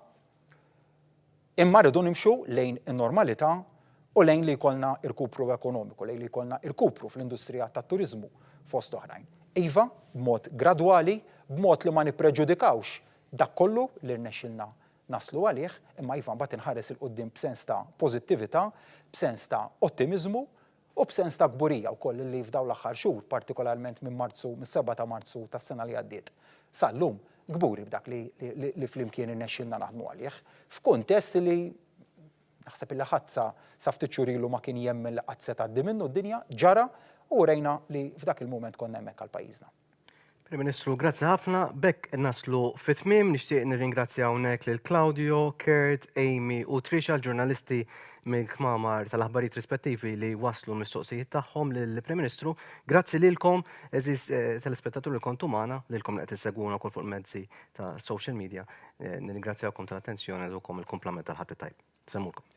Imma rridu nimxu lejn in-normalità u lejn li jkollna irkupru ekonomiku, lejn li jkollna irkupru fl-industrija tat-turiżmu fost oħrajn. Iva, b'mod gradwali, b'mod li ma nippreġudikawx dak kollu li rnexxilna naslu għalih, imma iva mbagħad inħares 'il quddiem b'sens ta' pożittività, b'sens ta' ottimiżmu U b'sens ta' kburija wkoll li f'dawn l-aħħar xhur, partikolarment minn Marzu, mis-sebgħa ta' Marzu tas-sena li għaddiet sal-lum, kburi b'dak li li flimkien irnexxielna naħdmu għalih, f'kuntest li naħseb illi ħadd sa sa ftit xhur ilu ma kien jemmen li qatt se tgħaddi minnu d-dinja, ġara u urejna li f'dak il-mument konna hemmhekk għal pajjiżna. Prim Ministru, grazzi ħafna. B'hekk naslu fit-tmiem. Nixtieq nirringrazzja hawnhekk lil Claudio, Kurt, Amy u Trisha, l-ġurnalisti mill-kmamar tal-aħbarijiet rispettivi li wasslu l-mistoqsijiet tagħhom lill-Prim Ministru. Grazzi lilkom, għeżież telespettaturi li kontu magħna, lilkom li qed issegwuna wkoll fuq il-mezzi ta' social media. Nirringrazzjawkom tal-attenzjoni u nagħtukom il-kumplament tal-Ħadd it-tajjeb. Insellmulkom.